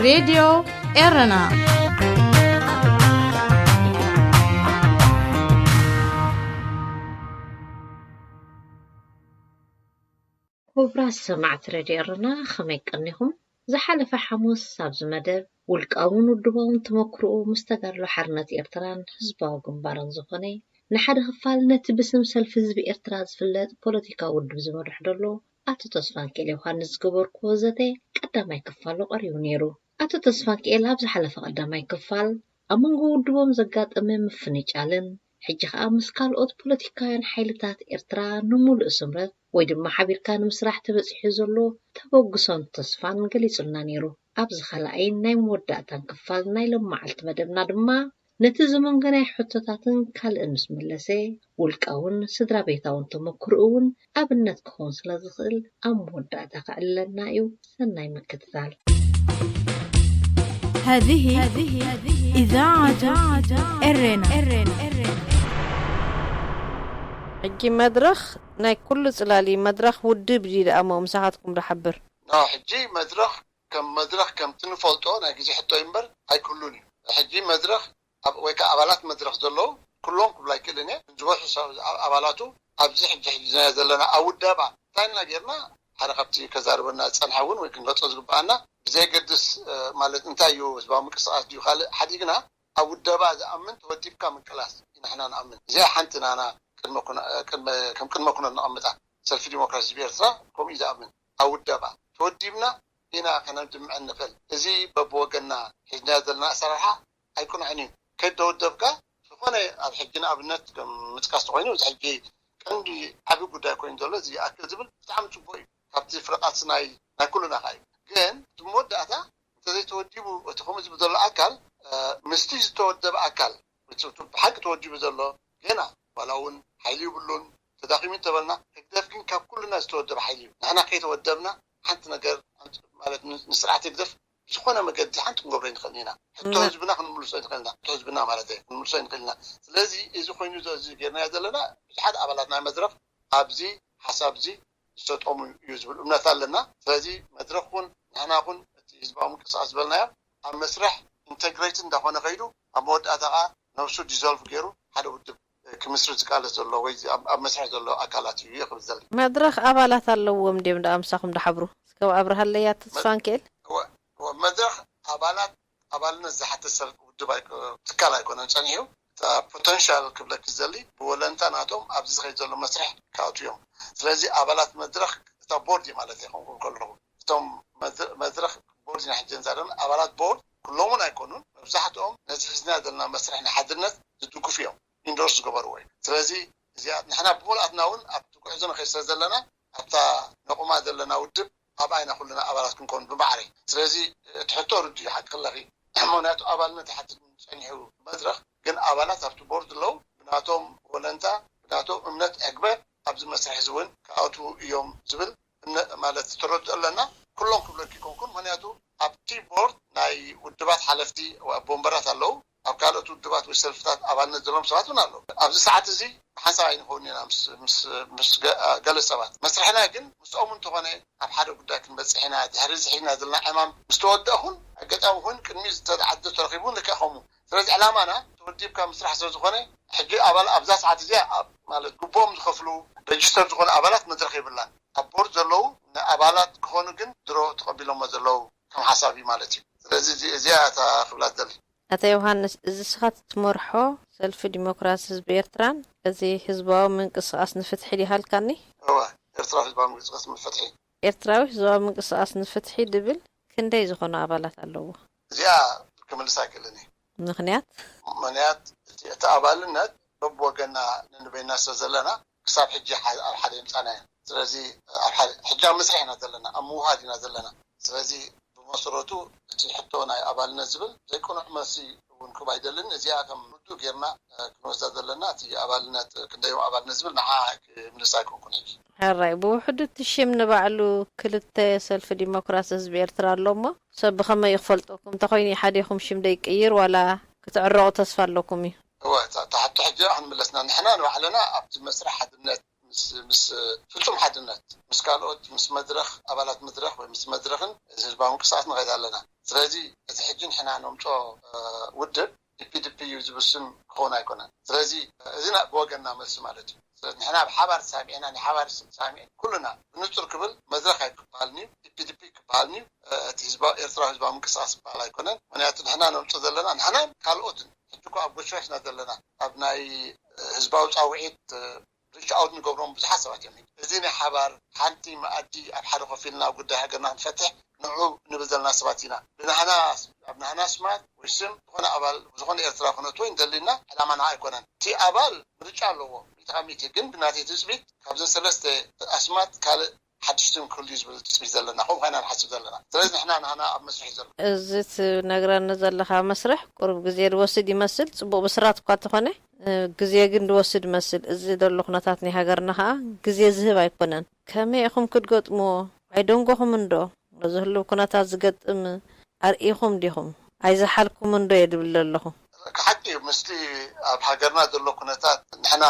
ሬድዮ ኤረና። ክቡራት ሰማዕቲ ሬድዮ ኤረና፣ ከመይ ቀኒኹም? ዝሓለፈ ሓሙስ ኣብዚ መደብ፣ ውልቃውን ውድባውን ተመክሮኡ ምስ ተጋድሎ ሓርነት ኤርትራን ህዝባዊ ግንባርን ዝኾነ፣ ንሓደ ክፋል ነቲ ብስም ሰልፊ ህዝቢ ኤርትራ ዝፍለጥ ፖለቲካዊ ውድብ ዝመርሕ ዘሎ ኣቶ ተስፋንኪኤል ዮሃንስ ዝገበርኩዎ ዘተ ቀዳማይ ክፋሉ ቀሪቡ ነይሩ። ኣቶ ተስፋንኪኤል ኣብ ዝሓለፈ ቀዳማይ ክፋል ኣብ መንጎ ውድቦም ዘጋጠመ ምፍንጫልን፣ ሕጂ ከኣ ምስ ካልኦት ፖለቲካውያን ሓይልታት ኤርትራ ንምሉእ ስምረት ወይ ድማ ሓቢርካ ንምስራሕ ተበጺሑ ዘሎ ተበግሶን ተስፋን ገሊጹልና ነይሩ። ኣብዚ ካልኣይን ናይ መወዳእታን ክፋል ናይ ሎማዓልቲ መደብና ድማ፣ ነቲ ዝምንገናይ ሕቶታትን ካልእን ምስ መለሰ፣ ውልቃውን ስድራ ቤታውን ተመክሮኡ እውን ኣብነት ክኸውን ስለ ዝኽእል፣ ኣብ መወዳእታ ከዕልለና እዩ። ሰናይ ምክትታል። هذه إذاعة إرينا. ሕጂ መድረኽ ናይ ኩሉ ጽላል እዩ። መድረኽ ውድብ ድዩ ደኣ እሞ ምሳኻትኩም ዝሓብር? ኖ፣ ሕጂ መድረኽ ከም መድረኽ ከምቲ ንፈልጦ ናይ ግዜ ሕቶ እዩ እምበር ኣይክህሉን እዩ። ሕጂ መድረኽ ኣብ፣ ወይ ከኣ ኣባላት መድረኽ ዘለዉ ኩሎም ክብል ኣይክእልን እየ። ግን ዝበዝሑ ሰብ፣ ኣ-፣ ኣባላቱ ኣብዚ ሕጂ ሕጂ ናይ ዘለና ኣብ ውደባ እንታይ ኢና ጌርና፣ ሓደ ካብቲ ከዛርበና ዝጸንሐ እውን ወይ ክንገልጾ ዝግብኣና ብዘየገድስ፣ እ፣ ማለት እንታይ እዩ ህዝባዊ ምንቅስቃስ ድዩ ካልእ ሓዲግና ኣብ ውደባ ዝኣምን ተወዲብካ ምቅላስ ኢና ንሕና ንኣምን። እዚኣ ሓንቲ ናና ቅድመ ኩነ-፣ ቅድመ፣ ከም ቅድመ ኩነት ነቐምጣ። ሰልፊ ዲሞክራሲ ህዝቢ ኤርትራ ከምኡ እዩ ዝኣምን። ኣብ ውደባ ተወዲብና ኢና ከነድምዕ እንኽእል። እዚ በብወገንና ሒዝናዮ ዘለና ኣሰራርሓ ኣይቅኑዕን እዩ። ከይተወደብካ ዝኾነ ኣብ ሕጂ ንኣብነት ከም ምጥቃስ ተኾይኑ፣ እዚ ሕጂ ቀንዲ ዓቢ ጉዳይ ኮይኑ ዘሎ እዚ ይኣክል ዝብል ብጣዕሚ ጽቡቕ እዩ። ካብቲ ፍርቓት ናይ፣ ናይ ኩልና ከኣ እዩ። ግን እቲ መወዳእታ እንተዘይተወዲቡ እቲ ከምኡ ዝብል ዘሎ ኣካል፣ እ፣ ምስቲ ዝተወደበ ኣካል እቲ ብሓቂ ተወዲቡ ዘሎ ገና ዋላ እውን ሓይሊ ይብሉን ተዳኺሙ እንተበልና፣ ህግደፍ ግን ካብ ኩልና ዝተወደበ ሓይሊ እዩ። ንሕና ከይተወደብና ሓንቲ ነገር ማለት ን-፣ ንስርዓት ህግደፍ ብዝኾነ መገዲ ሓንቲ ክንገብሮ ኣይንኽእልን ኢና። ሕቶ እነ- ህዝብና ክንምልሶ ኣይንኽእልን ኢና። ሕቶ ህዝብና ማለት እየ፣ ክንምልሶ ኣይንኽእልን ኢና። ስለዚ እዚ ኮይኑ ዘ-፣ እዚ ጌርናዮ ዘለና ብዙሓት ኣባላት ናይ መድረኽ ኣብዚ ሓሳብ እዚ ዝሰጠሙ እዩ ዝብል እምነት ኣለና። ስለዚ መድረኽ ኩን ንሕና ኩን እቲ ህዝባዊ ምንቅስቃስ ዝበልናዮ ኣብ መስርሕ ኢንተግሬት እንዳኾነ ከይዱ ኣብ መወዳእታ ከዓ ነብሱ ዲዞልቭ ገይሩ ሓደ ውድብ ክምስርት ዝቃለስ ዘሎ ወይ ኣብ፣ ኣብ መስርሕ ዘሎ ኣካላት እዩ ክብል ዘለ። መድረኽ ኣባላት ኣለዎም ድዮም ደኣ ምሳኹም ድሓብሩ? እስከ ኣብርሃለይ ኣቶ ተስፋንኪኤል። እወ፣ እወ፣ መድረኽ ኣባላት፣ ኣባልነት ዝሓትት ሰብ ውድብ ኣይኮ-፣ ትካል ኣይኮነን ጸኒሑ። እታ ፖተንሻል ክብለኪ ዝደሊ ብወለንታ ናቶም ኣብዚ ዝኸይድ ዘሎ መስርሕ ክኣትዉ እዮም። ስለዚ ኣባላት መድረኽ እታ ቦርድ እዩ ማለት እየ ከምኡ ከለኹ። እቶም መድ-፣ መድረኽ ቦርድ ኢና ሕጂ ንዛረብ፣ ኣባላት ቦርድ ኩሎምን ኣይኮኑን፣ መብዛሕትኦም ነዚ ሒዝና ዘለና መስርሕ ናይ ሓድነት ዝድግፉ እዮም፣ ኢንዶርስ ዝገበርዎ እዩ። ስለዚ እዚኣ ንሕና ብምልኣትና እውን ኣብቲ ጉዕዞ ንኸይድ ስለ ዘለና ኣብታ ነቑማ ዘለና ውድብ ኣብኣ ኢና ኩልና ኣባላት ክንከውን ብማዕረ። ስለዚ እቲ ሕቶ ርዱእ እዩ፣ ሓቂ ክለኺ። ምኽንያቱ ኣባልነት ይሓትት ጸኒሑ መድረኽ፣ ግን ኣባላት ኣብቲ ቦርድ ኣለዉ፣ ብናቶም ወለንታ፣ ብናቶም እምነት ዕግበት ኣብዚ መስርሕ እዚ እውን ክኣትዉ እዮም ዝብል እምነ-፣ ማለት ተረድኦ ኣለና። ኩሎም ክብለኪ ይኮንኩን፣ ምኽንያቱ ኣብቲ ቦርድ ናይ ውድባት ሓለፍቲ ኣቦ ወንበራት ኣለዉ። ኣብ ካልኦት ውድባት ወይ ሰልፍታት ኣባልነት ዘለዎም ሰባት እውን ኣለዉ። ኣብዚ ሰዓት እዚ ብሓንሳብ ኣይንኸውን ኢና ምስ፣ ምስ፣ ምስ ገ-፣ ገለ ሰባት። መስርሕና ግን ምስኦም እንተኾነ ኣብ ሓደ ጉዳይ ክንበጽሕ ኢና። ድሕሪ እዚ ሒዝና ዘለና ዕማም ምስ ተወደእኹን ኣጋጣሚ እውን ቅድሚ ዝተዓደ ተረኺቡ ልክዕ ከምኡ። ስለዚ ዕላማና ተወዲብካ ምስራሕ ስለ ዝኾነ ሕጂ ኣባል ኣብዛ ሰዓት እዚኣ ኣብ፣ ማለት ግቡኦም ዝኸፍሉ ረጅስተር ዝኾኑ ኣባላት መድረኽ የብላን። ኣብ ቦርድ ዘለዉ ንኣባላት ክኾኑ ግን ድሮ ተቐቢሎሞ ዘለዉ ከም ሓሳብ እዩ ማለት እዩ። ስለዚ እዚ-፣ እዚኣ እታ ክብላ ዝደሊ። ኣቶ ዮሃንስ፣ እዚ ንስኻ ትመርሖ ሰልፊ ዲሞክራሲ ህዝቢ ኤርትራን እዚ ህዝባዊ ምንቅስቓስ ንፍትሒ ድዩ ኢልካኒ? እወ፣ ኤርትራዊ ህዝባዊ ምንቅስቓስ ንፍትሒ። ኤርትራዊ ህዝባዊ ምንቅስቓስ ንፍትሒ ድብል ክንደይ ዝኾኑ ኣባላት ኣለዎ? እዚኣ ክምልሳ ኣይክእልን እየ። ምኽንያት? ምኽንያት እቲ፣ እቲ ኣባልነት በብወገንና ነንበይና ስለ ዘለና ክሳብ ሕጂ ሓ-፣ ኣብ ሓደ የምጻና እያ። ስለዚ ኣብ ሓደ፣ ሕጂ ኣብ መስርሕ ኢና ዘለና፣ ኣብ ምውሃድ ኢና ዘለና። ስለዚ ብመሰረቱ እቲ ሕቶ ናይ ኣባልነት ዝብል ዘይቅኑዕ መልሲ እውን ክህብ ኣይደልን። እዚኣ ከም ርዱእ ጌርና፣ እ፣ ክንወስዳ ዘለና፣ እቲ ኣባልነት፣ ክንደዮም ኣባልነት ዝብል ንዓ ክምልስ ኣይኮንኩን ሕጂ። ሕራይ፣ ብውሕዱ እቲ ሽም ንባዕሉ ክልተ ሰልፊ ዲሞክራሲ ህዝቢ ኤርትራ ኣሎ እሞ፣ ሰብ ብኸመይ እዩ ክፈልጠኩም? እንተኾይኑ ሓደ ኢኹም ሽም ደይቅይር ዋላ ክትዕረቑ ተስፋ ኣለኩም እዩ? እወ፣ እታ፣ እታ ሕቶ ሕጂ ንዓ ክንምለስና። ንሕና ንባዕልና ኣብቲ መስርሕ ሓድነት ምስ ፍፁም ሓድነት ምስ ካልኦት፣ ምስ መድረኽ፣ ኣባላት መድረኽ ወይ ምስ መድረኽን ህዝባዊ ምንቅስቃስ ንኸይድ ኣለና። ስለዚ እቲ ሕጂ ንሕና ነምፅኦ ውድብ ኢፒዲፒ እዩ ዝብል ስም ክኸውን ኣይኮነን። ስለዚ እዚ ብወገንና መልሲ ማለት እዩ። ስለዚ ንሕና ብሓባር ተሳሚዕና፣ ናይ ሓባር ስም ተሳሚዕ ኩልና ብንፁር ክብል፣ መድረኽ ኣይክበሃልን እዩ፣ ኢፒዲፒ ክበሃልን እዩ። እቲ ህዝባዊ፣ ኤርትራዊ ህዝባዊ ምንቅስቃስ ዝበሃል ኣይኮነን። ምክንያቱ ንሕና ነምፅኦ ዘለና፣ ንሕናን ካልኦትን፣ ሕጂ እኮ ኣብ ጎሽጋሽና ዘለና፣ ኣብ ናይ ህዝባዊ ፃውዒት ሪች ኣውት ንገብሮም ብዙሓት ሰባት እዮም። እዚ ናይ ሓባር ሓንቲ መኣዲ ኣብ ሓደ ኮፍ ኢልና ጉዳይ ሃገርና ክንፈትሕ ንዑ ንብል ዘለና ሰባት ኢና። ብናህና፣ ኣብ ናህና ስማት ወይ ስም ዝኾነ ኣባል ዝኾነ ኤርትራ ክነትዎ እንደሊና ዕላማና ኣይኮነን። እቲ ኣባል ምርጫ ኣለዎ፣ ሚእቲ ካብ ሚእቲ። ግን ብናተይ ትፅቢት ካብዘን ሰለስተ ኣስማት ካልእ ሓድሽ ስም ክህሉ እዩ ዝብል ትፅቢት ዘለና፣ ከምኡ ኮይና ንሓስብ ዘለና። ስለዚ ንሕና ናህና ኣብ መስርሕ እዩ ዘሎ። እዚ ትነግረኒ ዘለኻ መስርሕ ቁሩብ ግዜ ዝወስድ ይመስል፣ ፅቡቕ ብስራት እኳ እንተኾነ፣ እ፣ ግዜ ግን ዝወስድ መስል። እዚ ዘሎ ኩነታት ናይ ሃገርና ኸዓ ግዜ ዝህብ ኣይኮነን። ከመይ ኢኹም ክትገጥምዎ? ኣይደንጎኹም እንዶ? ነዚ ህሉው ኩነታት ዝገጥም ኣርኢኹም ዲኹም? ኣይዝሓልኩም እንዶ እየ ድብል ዘለኹ። ሓቂ እዩ፣ ምስቲ ኣብ ሃገርና ዘሎ ኩነታት ንሕና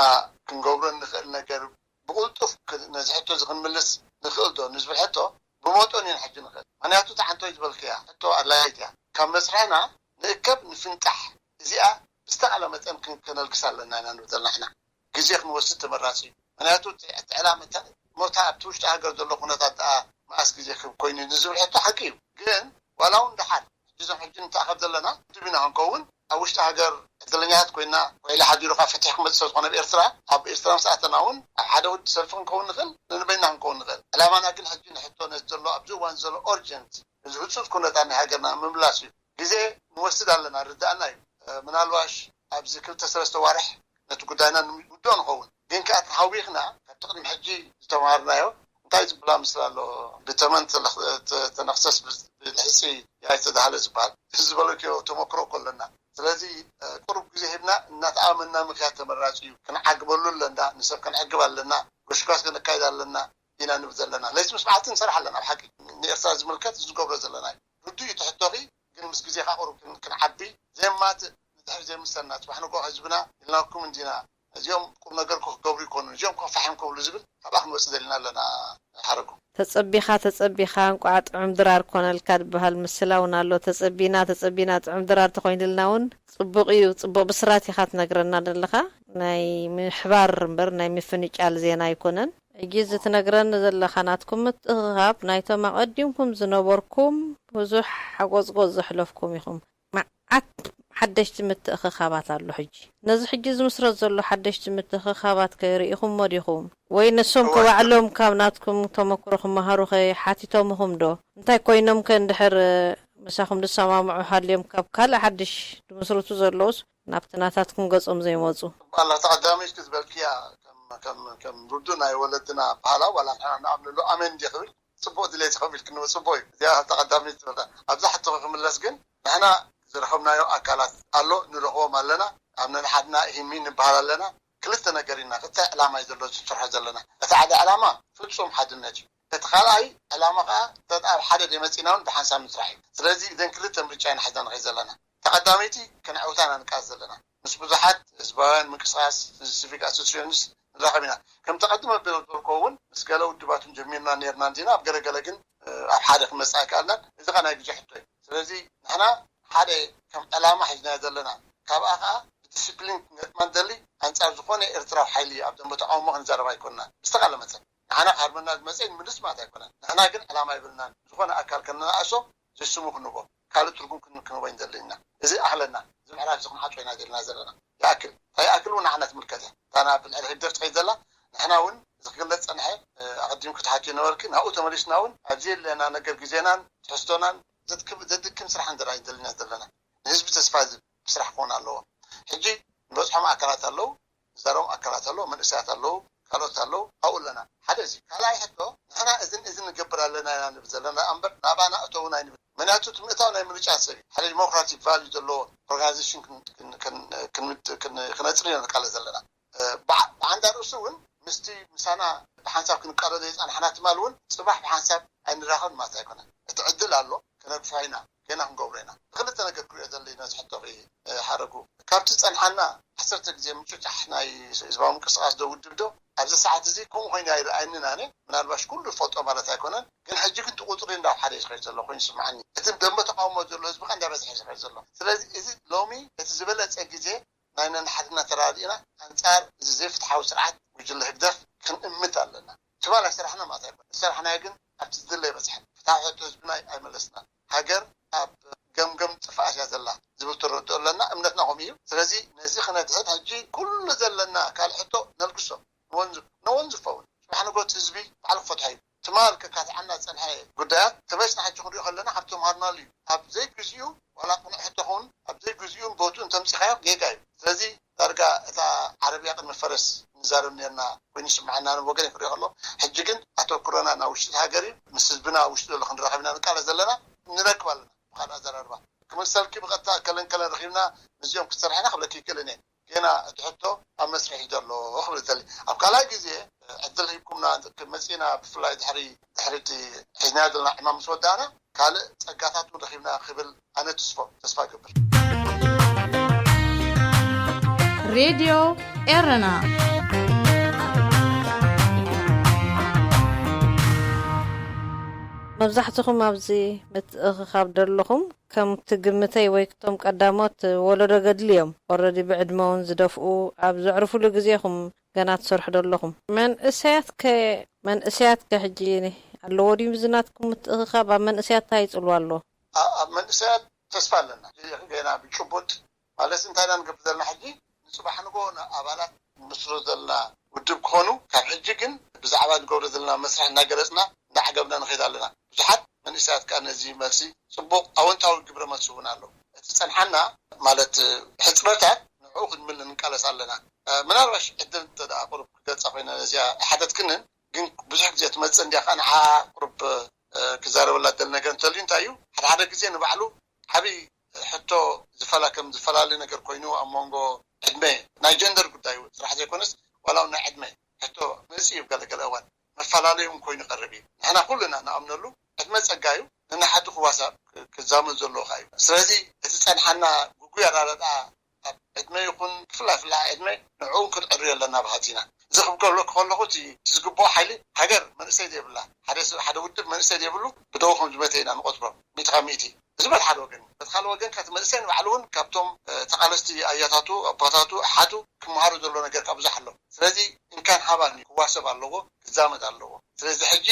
ክንገብሮ እንኽእል ነገር ብቕልጡፍ ክ-፣ ነዚ ሕቶ እዚ ክንምልስ ንኽእል ዶ ንዝብል ሕቶ ብመጠኑ ኢና ሕጂ ንኽእል። ምኽንያቱ እቲ ዓንቶ እዩ ዝበልክያ ሕቶ ኣድላይት እያ። ካብ መስርሕና ንእከብ ንፍንጣሕ፣ እዚኣ ብዝተኻለ መጠን ክን-፣ ከነልግስ ኣለና ኢና ንብል ዘለና ንሕና። ግዜ ክንወስድ ተመራጺ እዩ። ምኽንያቱ እቲ፣ እቲ ዕላማ እታ፣ ሞታ ኣብቲ ውሽጢ ሃገር ዘሎ ኩነታት ደኣ መኣስ ግዜ ክብ ኮይኑ ንዝብል ሕቶ ሓቂ እዩ። ግን ዋላ እውን ደሓር ሕጂ እዞም ሕጂ ንተኣኸብ ዘለና ውድብ ኢና ክንከውን፣ ኣብ ውሽጢ ሃገር ዕድለኛታት ኮይና ውዒሉ ሓዲሩ ካብ ፍትሒ ክመጽእ ስለ ዝኾነ ኣብ ኤርትራ፣ ኣብ ኤርትራ ምስ ኣተና እውን ኣብ ሓደ ውድ ሰልፊ ክንከውን ንኽእል፣ ንንበይና ክንከውን ንኽእል። ዕላማና ግን ሕጂ ንሕቶ ነቲ ዘሎ ኣብዚ እዋን ዘሎ ኦርጀንት፣ እዚ ህጹጽ ኩነታት ናይ ሃገርና ምምላስ እዩ። ግዜ ንወስድ ኣለና፣ ርዳእና እዩ። እ፣ ምናልባሽ ኣብዚ ክልተ ሰለስተ ዋርሕ ነቲ ጉዳይና ንምውድኦ ንኸውን። ግን ከኣ ተሃዊኽና ካብቲ ቅድሚ ሕጂ ዝተምሃርናዮ እንታይ ዝብላ ምስላ ኣሎ፣ ብተመን ተለኽ-፣ ተ-፣ ተነኽሰስ ብ-፣ ብልሕጺ ያይተዳህለ ዝበሃል። እዚ ዝበለክዮ ተመክሮ እኮ ኣለና። ስለዚ፣ እ፣ ቁሩብ ግዜ ሂብና እናተኣመንና ምክያድ ተመራጺ እዩ። ክንዓግበሉ ኣለና፣ ንሰብ ከነዕግብ ኣለና፣ ጎሽጓሽ ከነካይድ ኣለና ኢና ንብል ዘለና። ለይቲ ምስ መዓልቲ ንሰርሕ ኣለና። ብሓቂ ንኤርትራ ዝምልከት ዝገብሮ ዘለና እዩ። ርዱእ እዩ እቲ ሕቶኺ፣ ግን ምስ ግዜ ከዓ ቁሩብ ክን-፣ ክንዓቢ፣ ዘየማትእ ንድሕሪ ዘይምልሰና፣ ጽባሕ ንግሆ ህዝብና ኢልናኩም እንዲና፣ እዚኦም ቁም ነገር እኮ ክገብሩ ይኮኑን፣ እዚኦም እኮ ፋሕ እዮም ክብሉ ዝብል፣ ካብኣ ክንወጽእ ደሊና ኣለና ሓረጉ። ተጸቢኻ፣ ተጸቢኻ፣ እንቋዕ ጥዑም ድራር ኮነልካ ዝበሃል ምስላ እውን ኣሎ። ተጸቢና፣ ተጸቢና፣ ጥዑም ድራር ተኾይኑልና እውን ጽቡቕ እዩ። ጽቡቕ ብስራት ኢኻ ትነግረና ዘለኻ። ናይ ምሕባር እምበር ናይ ምፍንጫል ዜና ኣይኮነን። ሕጂ እዚ ትነግረኒ ዘለኻ ናትኩም ምትእኽኻብ ናይቶም ኣቐዲምኩም ዝነበርኩም ብዙሕ ሓጎጽጎጽ ዘሕለፍኩም ኢኹም። መዓት ሓደሽቲ ምትእኽኻባት ኣሎ ሕጂ። ነዚ ሕጂ ዝምስረት ዘሎ ሓደሽቲ ምትእኽኻባት ከ ርኢኹሞ ዲኹም? ወይ ንሶም እወ። ከባዕሎም ካብ ናትኩም ተመክሮ ክመሃሩ ከ ሓቲቶምኹም ዶ? እንታይ ኮይኖም ከ እንድሕር ምሳኹም ዝሰማምዑ ሃልዮም ካብ ካልእ ሓድሽ ዝምስርቱ ዘለውስ ናብቲ ናታትኩም ገጾም ዘይመጹ? ኣላ ተቐዳመይቲ ዝበልክያ ከም፣ ከም፣ ከም ርዱእ ናይ ወለድና ባህላ ዋላ ንሕና ንኣምነሉ ኣሜን እንዲ ክብል ጽቡቕ ድሌት ኢኹም ኢልክኒ ጽቡቕ እዩ። እዚኣ ተቐዳመይቲ ትበላ። ኣብዛ ሕቶ ክምለስ ግን ንሕና ዝረኸብናዮ ኣካላት ኣሎ፣ ንረኽቦም ኣለና። ኣብ ነንሓድና ሂሚ ንበሃል ኣለና። ክልተ ነገር ኢና፣ ክልተ ዕላማ እዩ ዘሎ ዝስርሖ ዘለና። እቲ ሓደ ዕላማ ፍጹም ሓድነት እዩ። እቲ ካልኣይ ዕላማ ከዓ ተት-፣ ኣብ ሓደ ደመፂና እውን ብሓንሳብ ምስራሕ እዩ። ስለዚ እዘን ክልተ ምርጫ ኢና ሒዝና ንኸይድ ዘለና። ተቐዳመይቲ ከነዕውታ ኢና ንቃለስ ዘለና። ምስ ብዙሓት ህዝባውያን ምንቅስቃስ፣ ሲቪክ ኣሶሲሽንስ ንራኸብ ኢና። ከም ተቐድመ ዝበልኩ እውን ምስ ገለ ውድባትን ጀሚርና ነይርና እንዲና፣ ኣብ ገለገለ ግን፣ እ፣ ኣብ ሓደ ክመጽእ ኣይከኣልናን። እዚ ኸኣ ናይ ግዜ ሕቶ እዩ። ስለዚ ንሕና ሓደ ከም ዕላማ ሒዝናዮ ዘለና፣ ካብኣ ኸኣ ብዲስፕሊን ክንገጥማ ንደሊ፣ ኣንጻር ዝኾነ ኤርትራዊ ሓይሊ ኣብ ደንበ ተቃውሞ ክንዛረብ ኣይኮንና። ብዝተኻለ መጠን ንሓና ክሃርመና ዝመጸ ንምልስ ማለት ኣይኮነን። ንሕና ግን ዕላማ ይብልናን። ዝኾነ ኣካል ከነኣእሶ ዝስሙ ክንቦ ካልእ ትርጉም ክን-፣ ክንቦ ይንደሊ ኢና። እዚ ኣኽለና። እዚ ምዕራፍ እዚ ክንዓጾ ኢና ደልና ዘለና። ይኣክል። እንታይ ይኣክል እውን ንዓና ትምልከት እያ። እታ ናብ ልዕሊ ህግደፍ ትኸይድ ዘላ፣ ንሕና እውን እዚ ክግለጽ ጸንሐ፣ እ፣ ኣቐዲምኩ ክትሓትዮ ነበርኪ። ናብኡ ተመሊስና እውን ኣብዚ የለና ነገር ግዜናን ትሕዝቶናን ዘድክም፣ ዘድክም ስራሕ እንድራ ይደልና ዘለና። ንህዝቢ ተስፋ ዝህብ ስራሕ ክኾን ኣለዎ። ሕጂ ንበጽሖም ኣካላት ኣለዉ፣ ዝዛረቦም ኣካላት ኣለዉ፣ መንእሰያት ኣለዉ፣ ካልኦት ኣለዉ፣ ኣብኡ ኣለና። ሓደ እዚ። ካልኣይ ሕቶ፣ ንሕና እዝን እዝን ንገብር ኣለና ኢና ንብል ዘለና እምበር፣ ናባና እተዉና ኣይንብል። ምክንያቱ፣ እቲ ምእታው ናይ ምርጫ ሰብ እዩ። ሓደ ዲሞክራቲክ ቫልዩ ዘለዎ ኦርጋናይዜሽን ክን-፣ ክን-፣ ክን-፣ ክን-፣ ክን-፣ ክነጽሪ ኢና ንቃለስ ዘለና። እ፣ ብዓ-፣ ብዓንዳ ርእሱ እውን ምስቲ ምሳና ብሓንሳብ ክንቃለስ ዘይጸናሕና ትማል እውን ጽባሕ ብሓንሳብ ኣይንራኸብን ማለት ኣይኮነን። እቲ ዕድል ኣሎ፣ ክነግፍሖ ኢና። ገና ክንገብሮ ኢና። ክልተ ነገር ክሪኦ ዘለኒ ነዚ ሕቶ ሓረጉ። ካብቲ ጸንሓና ዓሰርተ ግዜ ምጭጫሕ ናይ ህዝባዊ ምንቅስቃስ ዶ ውድብ ዶ ኣብዚ ሰዓት እዚ ከምኡ ኮይኑ ኣይረኣየንን። ኣነ ምናልባሽ ኩሉ ዝፈልጦ ማለት ኣይኮነን፣ ግን ሕጂ ግን እቲ ቁፅሪ እንዳብ ሓደ እዩ ዝኸይድ ዘሎ ኮይኑ ይስምዓኒ። እቲ ደንበ ተቃውሞ ዘሎ ህዝቢ ከ እንዳበዝሐ እዩ ዝኸይድ ዘሎ። ስለዚ እዚ ሎሚ እቲ ዝበለፀ ግዜ ናይ ነንሓድና ተራዲእና ኣንፃር እዚ ዘይፍትሓዊ ስርዓት ጉጅለ ህግደፍ ክንእምት ኣለና። ትማል ኣይሰራሕና ማለት ኣይኮነ፣ ዝሰራሕናዮ ግን ኣብቲ ዝድለ ይበፅሐን። ፍትሓዊ ሕቶ ህዝብና ኣይመለስናን። ሃገር ኣብ ገምገም ጥፍኣት እያ ዘላ ዝብል ተረድኦ ኣለና። እምነትና ከምኡ እዩ። ስለዚ ነዚ ክነድሕን ሕጂ ኩሉ ዘለና ካልእ ሕቶ ነልግሶ። ንወንዝ ንወንዝ ፈውን። ጽባሕ ንጎት ህዝቢ ባዕሉ ክፈትሖ እዩ። ትማል ከካትዓና ዝጸንሐ ጉዳያት ተመሊስና ሕጂ ክንሪኦ ከለና ካብ ተምሃርናሉ እዩ። ኣብ ዘይግዚኡ ዋላ ቅኑዕ ሕቶ ኸውን ኣብ ዘይግዚኡን ቦትኡን ተምጺኻዮ ጌጋ እዩ። ስለዚ ዳርጋ እታ ዓረብያ ቅድሚ ፈረስ ንዛረብ ነርና ኮይኑ ይስምዓና። ንወገን ክሪኦ ከሎ ሕጂ ግን ኣተኩሮና ናብ ውሽጢ ሃገር እዩ። ምስ ህዝብና ውሽጢ ዘሎ ክንራኸብ ኢና ንቃለስ ዘለና። ንረክብ ኣለና። ብካልእ ኣዘራርባ ክምሰልኪ ብቐጥታ ከለን ከለን ረኺብና ምስዚኦም ክትሰርሐና ክብለኪ ይክእልን እየ። ጌና እቲ ሕቶ ኣብ መስርሕ እዩ ዘሎ ክብል ደሊ። ኣብ ካልኣይ ግዜ ዕድል ሂብኩምና መጺና፣ ብፍላይ ድሕሪ ድሕሪ እቲ ሒዝና ዘለና ዕማም ምስ ወዳእና ካልእ ጸጋታት እውን ረኺብና ክብል ኣነ ትስፎ ተስፋ ይገብር። ሬድዮ ኤረና። መብዛሕትኹም ኣብዚ ምትእኽኻብ ደለኹም ከም ትግምተይ ወይ ክቶም ቀዳሞት ወለዶ ገድሊ እዮም። ኦረዲ ብዕድመ እውን ዝደፍኡ ኣብ ዘዕርፉሉ ግዜ ኢኹም ገና ትሰርሑ ደለኹም። መንእሰያት ከ መንእሰያት ከ ሕጂ ኣለዎ ድዩ ዝናትኩም ምትእኽኻብ? ኣብ መንእሰያት እንታይ ይጽልዋ ኣሎ? ኣብ መንእሰያት ተስፋ ኣለና። ገና ብጭቡጥ ማለት እንታይ ኢና ንገብር ዘለና ሕጂ ንጽባሕ ንጎ ኣባላት ንመስርቶ ዘለና ውድብ ክኾኑ ካብ ሕጂ ግን ብዛዕባ ንገብሮ ዘለና መስርሕ እናገለጽና እንዳዓገብና ንኸይድ ኣለና። ብዙሓት መንእሰያት ከዓ ነዚ መልሲ ጽቡቕ ኣወንታዊ ግብረ መልሲ እውን ኣሎ። እቲ ጸንሓና ማለት ሕጽረታት ንዕኡ ክንምል ንቃለስ ኣለና። ምናልባሽ ዕድል እንተ ደኣ ቁሩብ ክገልጻ ኮይነ ነዚኣ ሓተትክንን ግን ብዙሕ ግዜ ትመጽእ እንዲያ ከዓ ንዓ ቁሩብ ክዛረበላ ደል ነገር እንተልዩ እንታይ እዩ ሓደ ሓደ ግዜ ንባዕሉ ዓብይ ሕቶ ዝፈላ ከም ዝፈላለ ነገር ኮይኑ ኣብ መንጎ ዕድመ ናይ ጀንደር ጉዳይ ስራሕ ዘይኮነስ ዋላ ናይ ዕድመ ሕቶ መጽእ እዩ ገለገለ እዋን መፈላለዩ እውን ኮይኑ ይቐርብ እዩ። ንሕና ኩልና ንኣምነሉ ዕድመ ጸጋ እዩ። ነንሓዱ ክዋሳእ ክዛመድ ዘለዎ ከዓ እዩ። ስለዚ እቲ ጸንሓና ግጉይ ኣራዳድኣ ኣብ ዕድመ ይኹን ክፍላ ፍላ ዕድመ ንዕኡ እውን ክንዕርዮ ኣለና ብሃት ኢና። እዚ ክብሎ ከለኹ እቲ ዝግብኦ ሓይሊ ሃገር መንእሰይ ዘይብላ ሓደ ውድብ መንእሰይ ዘይብሉ ብደው ከም ዝመተ ኢና ንቆጽሮ። ሚእቲ ካብ ሚእቲ እዚ በቲ ሓደ ወገን እዩ። በቲ ካልእ ወገን ከቲ መንእሰይ ንባዕሉ እውን ካብቶም ተቓለስቲ ኣያታቱ ኣቦታቱ ኣሓቱ ክመሃሩ ዘሎ ነገር ካብ ብዙሕ ኣሎ። ስለዚ እንካን ሃባን እዩ ክዋሰብ ኣለዎ፣ ክዛመድ ኣለዎ። ስለዚ ሕጂ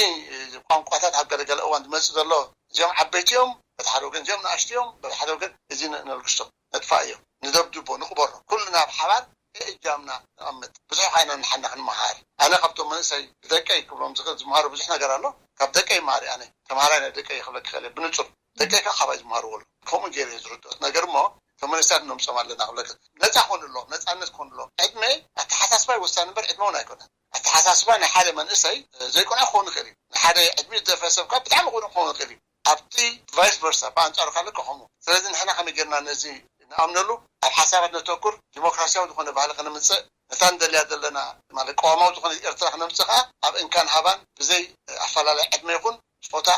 ቋንቋታት ኣብ ገለገለ እዋን ዝመፅእ ዘሎ እዚኦም ዓበይቲ እዮም፣ በቲ ሓደ ወገን እዚኦም ንኣሽቱ እዮም፣ በቲ ሓደ ወገን እዚ ነልግሶ ነጥፋእዮ፣ ንደብድቦ፣ ንቕበሮ፣ ኩልና ብሓባር እጃምና ንቐምጥ። ብዙሕ ዓይና ንሓና ክንመሃር። ኣነ ካብቶም መንእሰይ ብደቀይ ክብሎም ዝኽእል ዝመሃሩ ብዙሕ ነገር ኣሎ። ካብ ደቀይ ይመሃር ኣነ ተምሃራይ ናይ ደቀይ ክብለክ ይኽእል ብንጹር ደቀይ ካብ ሓባይ ዝመሃርዎ ኣሎ። ከምኡ ገይረ ዝርድኦት ነገር እሞ ተመንስታት ነምጾም ኣለና ክብለክ ነፃ ኮኑ ኣለዎም ነፃነት ኮኑ ኣለዎም። ዕድመ ኣተሓሳስባይ ወሳኒ እምበር ዕድመ እውን ኣይኮነን። ኣተሓሳስባ ናይ ሓደ መንእሰይ ዘይቆልዓ ክኸውን ይኽእል እዩ። ንሓደ ዕድሚ ዝደፈ ሰብ ካብ ብጣዕሚ ቁኑዕ ክኸውን ይኽእል እዩ። ኣብቲ ቫይስ ቨርሳ ብኣንፃሩ ካልእ ከኸሙ። ስለዚ ንሕና ከመይ ጌርና ነዚ ንኣምነሉ ኣብ ሓሳባት ነተኩር ዲሞክራሲያዊ ዝኾነ ባህሊ ከነምፅእ ነታ ንደልያ ዘለና ማለት ቀዋማዊ ዝኾነ ኤርትራ ክነምፅእ ከዓ ኣብ እንካን ሃባን ብዘይ ኣፈላለይ ዕድመ ይኹን ፆታ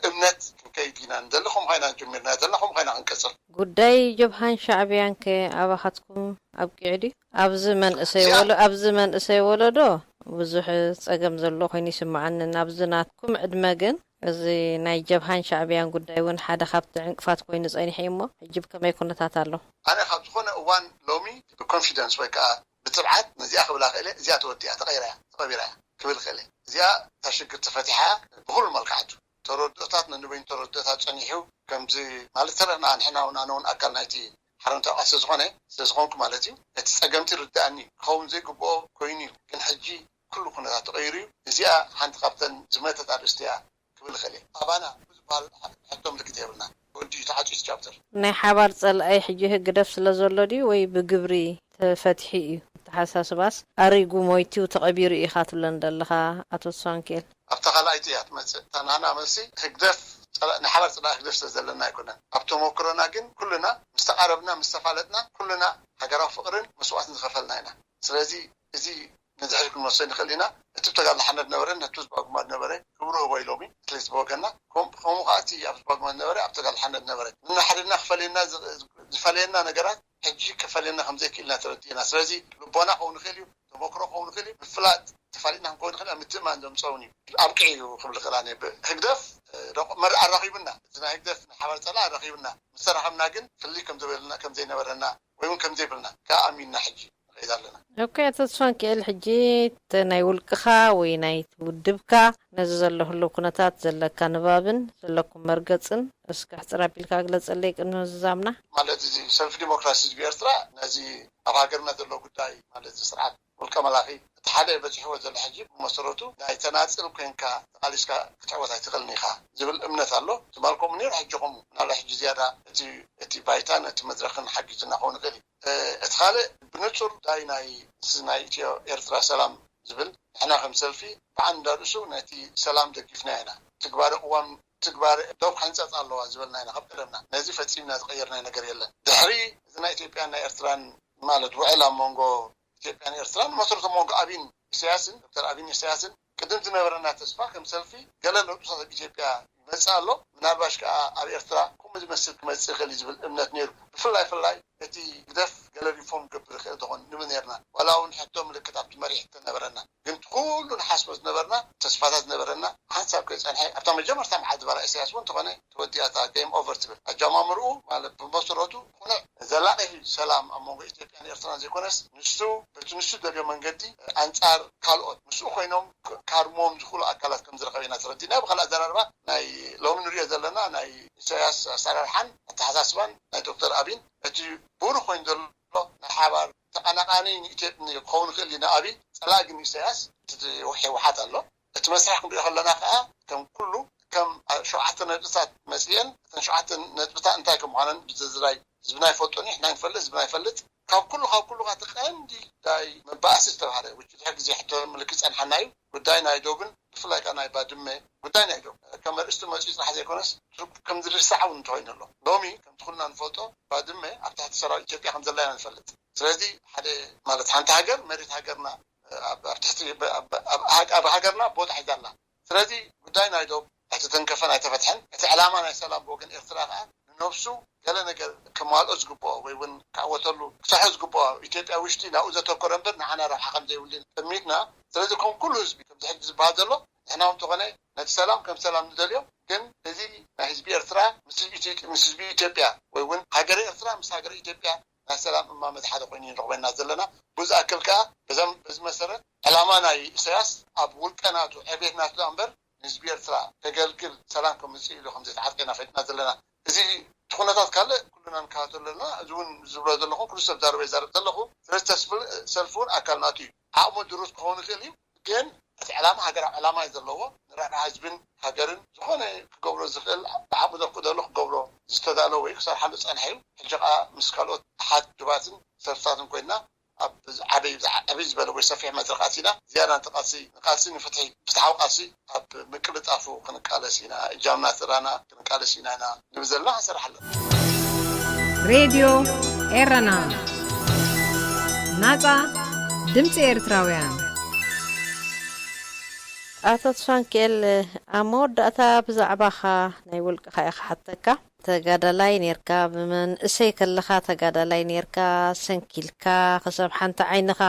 እምነት ክንከይድ ኢና ንደሊ። ከምኡ ኮይና ጀሚርና ዘለና ከምኡ ኮይና ክንቀፅል። ጉዳይ ጀብሃን ሻዕብያን ከ ኣባኻትኩም ኣብቂዑ ድዩ? ኣብዚ መንእሰይ ወሎ ኣብዚ መንእሰይ ወለዶ ብዙሕ ጸገም ዘሎ ኮይኑ ይስምዓኒ። ናብዚ ናትኩም ዕድመ ግን እዚ ናይ ጀብሃን ሻዕብያን ጉዳይ እውን ሓደ ካብቲ ዕንቅፋት ኮይኑ ጸኒሑ እዩ እሞ ሕጂ ብከመይ ኩነታት ኣሎ? ኣነ ካብ ዝኾነ እዋን ሎሚ ብኮንፊደንስ ወይ ከዓ ብትብዓት ነዚኣ ክብላ ክእለ እዚኣ ተወዲኣ ተቐይራ እያ ተቐቢራ እያ ክብል ክእለ። እዚኣ እታ ሽግር ተፈቲሓ ብኩሉ መልክዓቱ ተረድኦታት ነንበይኑ ተረድኦታት ጸኒሑ ከምዚ ማለት ተረኽና ንሕና እውን ኣነ እውን ኣካል ናይቲ ሓረንታ ቃልሲ ዝኾነ ስለዝኾንኩ ማለት እዩ። እቲ ጸገምቲ ርድኣኒ ክኸውን ዘይግብኦ ኮይኑ እዩ፣ ግን ሕጂ ኩሉ ኩነታት ተቐይሩ እዩ። እዚኣ ሓንቲ ካብተን ዝመተት ኣርእስቲ እያ ክብል እኽእል እየ። ኣባና ብዝበሃል ሕቶ ምልክት የብልና። ወዲ እዩ ተዓፅዩ እቲ ቻፕተር። ናይ ሓባር ጸላኢ ሕጂ ህግደፍ ስለ ዘሎ ድዩ ወይ ብግብሪ ተፈቲሑ እዩ? ኣተሓሳስባስ ኣሪጉ ሞይቱ ተቐቢሩ ኢኻ ትብለኒ ዘለኻ ኣቶ ሳንኬል? ኣብታ ካልኣይቲ እያ ትመፅእ። እታ ናህና መልሲ ህግደፍ ናይ ሓባር ፀላኢ ህግደፍ ስለ ዘለና ኣይኮነን። ኣብ ተመክሮና ግን ኩልና ምስ ተቓረብና ምስ ተፋለጥና ኩልና ሃገራዊ ፍቕርን መስዋእትን ዝኸፈልና ኢና። ስለዚ እዚ ነዚ ሕዚ ክንወስድ ንኽእል ኢና። እቲ ተጋድሎ ሓነት ነበረ፣ ነቲ ህዝባዊ ግንባር ነበረ፣ ክብሩ ህቦ ኢሎሚ፣ ኣትሊስት ብወገና። ከም-፣ ከምኡ ከኣ እቲ ኣብ ህዝባዊ ግንባር ነበረ፣ ኣብ ተጋድሎ ሓነት ነበረ። ንናይ ሓድና ክፈለየና ዝ-፣ ዝፈለየና ነገራት፣ ሕጂ ክፈለየና ከም ዘይክእል ኢና ተረዲእና። ስለዚ ልቦና ክኸውን ይኽእል እዩ፣ ተመክሮ ክኸውን ይኽእል እዩ፣ ምፍላጥ ተፋሊጥና ክንከውን ንኽእል ኢና፣ ምትእምማን ዘምጸውን እዩ። ኣብቂዑ እዩ ክብል ይኽእል ኣነ። ብ-፣ ህግደፍ፣ እ፣ ረቕ-፣ መር-፣ ኣራኺቡና። እቲ ናይ ህግደፍ ናይ ሓባር ጸላኢ ኣራኺቡና። ምስ ተራኸብና ግን ፍልይ ከም ዝበልና፣ ከም ዘይነበረና ወይ እውን ከም ዘይብልና ከኣ ኣሚንና ሕጂ ንኸይድ ኣለና። ኦኬ፣ ኣቶ ተስፋንኪኤል፣ ሕጂ እቲ ናይ ውልቅኻ ወይ ናይ ውድብካ ነዚ ዘሎ ህልው ኩነታት ዘለካ ንባብን ዘለኩም መርገጽን እስከ ሕጽር ኣቢልካ ግለጸለይ ቅድሚ ምዝዛምና። ማለት እዚ ሰልፊ ዲሞክራሲ ህዝቢ ኤርትራ ነዚ ኣብ ሃገርና ዘሎ ጉዳይ ማለት እዚ ስርዓት ውልቀ መላኺ እቲ ሓደ በጺሕዎ ዘሎ ሕጂ ብመሰረቱ ናይ ተናጽል ኮንካ ተቓሊስካ ክትዕወት ኣይትኽእልን ኢኻ ዝብል እምነት ኣሎ። ትማል ከምኡ ነይሩ፣ ሕጂ ከምኡ። ምናልባት ሕጂ ዝያዳ እቲ፣ እቲ ባይታን እቲ መድረኽን ሓጊዙና ክኸውን ይኽእል እዩ። እ፣ እቲ ካልእ ብንጹር ጉዳይ ናይ፣ እዚ ናይ ኢትዮ ኤርትራ ሰላም ዝብል ንሕና ከም ሰልፊ ብዓንዳ ርእሱ ነቲ ሰላም ደጊፍና ኢና። ትግባረ ቅዋም፣ ትግባረ ዶብ ክሕንጸጽ ኣለዋ ዝበልና ኢና ካብ ቀደምና። ነዚ ፈጺምና ዝቐየርናዮ ነገር የለን። ድሕሪ እዚ ናይ ኢትዮጵያን ናይ ኤርትራን ማለት ውዕል ኣብ መንጎ ኢትዮጵያን ኤርትራን መስረቱ መንጎ ኣብይን ኢሳያስን፣ ዶክተር ኣብይን ኢሳያስን ቅድም ዝነበረና ተስፋ ከም ሰልፊ ገለ ለውጥታት ኣብ ኢትዮጵያ ይመጽእ ኣሎ። ምናልባሽ ከኣ ኣብ ኤርትራ ከምኡ ዝመስል ክመጽእ ይኽእል እዩ ዝብል እምነት ነይሩ። ብፍላይ ፍላይ እቲ ህግደፍ ገለ ሪፎርም ክገብር ይኽእል ተኾን ንብል ነርና። ዋላ እውን ሕቶ ምልክት ኣብቲ መሪሕ እንተነበረና። ግን እቲ ኩሉ ንሓስቦ ዝነበርና፣ ተስፋታት ዝነበረና፣ ሓንሳብ ከይጸንሐ ኣብታ መጀመርታ መዓልቲ ባላ ኢሳያስ እውን እንተኾነ ተወዲኣታ፣ ጌም ኦቨር ትብል። ኣጀማምርኡ ማለት ብመሰረቱ ቅኑዕ ዘላቒ ሰላም ኣብ መንጎ ኢትዮጵያን ኤርትራን ዘይኮነስ፣ ንሱ በቲ ንሱ ደልዮ መንገዲ ኣንጻር ካልኦት ምስኡ ኮይኖም ክ-፣ ካርሞም ዝኽእሉ ኣካላት ከም ዝረኸበ ኢና ተረዲእና። ብኻልእ ኣዘራርባ ናይ ሎሚ ንሪኦ ዘለና ናይ ኢሳያስ ኣሰራርሓን ኣተሓሳስባን ናይ ዶክተር ኣብይን እቲ ብሩህ ኮይኑ ዘሎ ናይ ሓባር ተቐናቓኒ ንኢትዮ-፣ ክኸውን ይኽእል እዩ ንኣብይ፣ ጸላኢ ግን ኢሳያስ እቲ ህወሓት ኣሎ። እቲ መስርሕ ክንሪኦ ከለና ከኣ ከም ኩሉ ከም ሸውዓተ ነጥብታት መጽየን እተን ሸውዓተ ነጥብታት እንታይ ከም ምዃነን ብዝርዝራይ ህዝብና ይፈልጦን እዩ፣ ንሕና ንፈልጥ፣ ህዝብና ይፈልጥ። ካብ ኩሉ፣ ካብ ኩሉ ከኣ እቲ ቀንዲ ጉዳይ መባእሲ ዝተባህለ፣ ውጭ ድሕሪ ግዜ ሕቶ ምልክት ጸንሓና እዩ። ጉዳይ ናይ ዶብን ብፍላይ ከኣ ናይ ባድመ ጉዳይ ናይ ዶብ ከም ኣርእስቲ መጺኡ ጥራሕ ዘይኮነስ ከም ዝርሳዕ እውን እንተኾይኑ ኣሎ። ሎሚ ከምቲ ኩልና ንፈልጦ ባድመ ኣብ ትሕቲ ሰራዊት ኢትዮጵያ ከም ዘላ ኢና ንፈልጥ። ስለዚ ሓደ ማለት ሓንቲ ሃገር መሬት ሃገርና ኣብ፣ ኣብ ትሕቲ፣ ኣብ፣ ኣብ፣ ኣብ፣ ኣብ ሃገርና ቦታ ሒዛ ኣላ። ስለዚ ጉዳይ ናይ ዶብ ኣይተተንከፈን ኣይተፈትሐን። እቲ ዕላማ ናይ ሰላም ብወገን ኤርትራ ከኣ ንነብሱ ገለ ነገር ከማልኦ ዝግብኦ ወይ እውን ክዕወተሉ ክሰርሖ ዝግብኦ ኣብ ኢትዮጵያ ውሽጢ ናብኡ ዘተኮረ እምበር ንዓና ረብሓ ከም ዘይብሉ ጠሚትና። ስለዚ ከም ኩሉ ህዝቢ ከምዚ ሕጂ ዝበሃል ዘሎ ንሕና እውን እንተኾነ ነቲ ሰላም ከም ሰላም ንደልዮ፣ ግን እዚ ናይ ህዝቢ ኤርትራ ምስ ህዝቢ ኢትዮ-፣ ምስ ህዝቢ ኢትዮጵያ ወይ እውን ሃገረ ኤርትራ ምስ ሃገረ ኢትዮጵያ ናይ ሰላም እማመ ሓደ ኮይኑ ንረኽበና ዘለና። ብኡ ዝኣክል ከኣ በዛም-፣ በዚ መሰረት ዕላማ ናይ ኢሳያስ ኣብ ውልቀ ናቱ ዕቤት ናቱ ደኣ እምበር ንህዝቢ ኤርትራ ከገልግል ሰላም ከምጽእ ኢሉ ከም ዘይተዓጥቀ ኢና ፈሊጥና ዘለና። እዚ እቲ ኩነታት ካልእ ኩልና ንከታተሎ ኣለና። እዚ እውን ዝብሎ ዘለኹ ኩሉ ሰብ ዛረበ ይዛረብ ዘለኹ። ስለዚ ተስፍ-፣ ሰልፊ እውን ኣካል ናቱ እዩ። ዓቕሙ ድሩት ክኸውን ይኽእል እዩ፣ ግን እቲ ዕላማ ሃገራዊ ዕላማ እዩ ዘለዎ። ንረብሓ ህዝብን ሃገርን ዝኾነ ክገብሮ ዝኽእል ብዓቕሙ ዘፍቅደሉ ክገብሮ ዝተዳለወ ወይ ክሰርሓሉ ዝጸንሐ እዩ። ሕጂ ከኣ ምስ ካልኦት ኣሓት ውድባትን ሰልፍታትን ኮይንና ኣብ ዓበይ፣ ዓበይ ዝበለ ወይ ሰፊሕ መድረኽ ኣቲና ዝያዳ ንቃልሲ፣ ንቃልሲ ንፍትሒ፣ ፍትሓዊ ቃልሲ ኣብ ምቅልጣፉ ክንቃለስ ኢና። እጃምና ተራና ክንቃለስ ኢና ኢና ንብል ዘለና፣ ክንሰርሕ ኣለና። ሬድዮ ኤረና፣ ናጻ ድምጺ ኤርትራውያን። ኣቶ ተስፋንኪኤል፣ ኣብ መወዳእታ ብዛዕባኻ ናይ ውልቅኻ እየ ክሓተካ። ተጋዳላይ ኔርካ፣ ብመንእሰይ ከለኻ ተጋዳላይ ኔርካ፣ ሰንኪልካ፣ ክሳብ ሓንቲ ዓይንኻ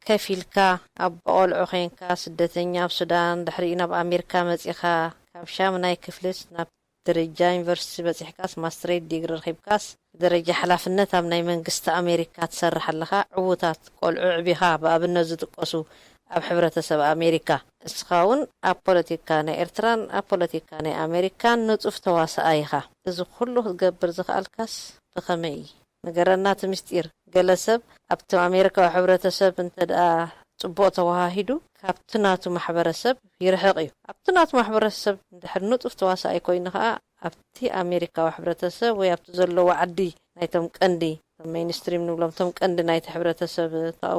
ከፊልካ፣ ኣብ ቆልዑ ኾይንካ፣ ስደተኛ ኣብ ሱዳን፣ ድሕሪኡ ናብ ኣሜሪካ መጺኻ፣ ካብ ሻምናይ ክፍልስ ናብ ደረጃ ዩኒቨርሲቲ በጺሕካስ፣ ማስትሬት ዲግሪ ረኺብካስ፣ ብደረጃ ሓላፍነት ኣብ ናይ መንግስቲ ኣሜሪካ ትሰርሕ ኣለኻ። ዕዉታት ቆልዑ ኣዕቢኻ፣ ብኣብነት ዝጥቀሱ ኣብ ሕብረተሰብ ኣሜሪካ። እስኻ እውን ኣብ ፖለቲካ ናይ ኤርትራን ኣብ ፖለቲካ ናይ ኣሜሪካን ንጡፍ ተዋሳኣይ ኢኻ። እዚ ኩሉ ክትገብር ዝኸኣልካስ ብኸመይ እዩ? ንገረና እቲ ምስጢር። ገለ ሰብ ኣብቲ ኣሜሪካዊ ሕብረተሰብ እንተ ደኣ ጽቡቕ ተወሃሂዱ፣ ካብቲ ናቱ ማሕበረሰብ ይርሕቕ እዩ። ኣብቲ ናቱ ማሕበረሰብ እንድሕር ንጡፍ ተዋሳኣይ ኮይኑ ኸኣ፣ ኣብቲ ኣሜሪካዊ ሕብረተሰብ ወይ ኣብቲ ዘለዎ ዓዲ ናይቶም ቀንዲ፣ ሜይንስትሪም ንብሎም፣ እቶም ቀንዲ ናይቲ ሕብረተሰብ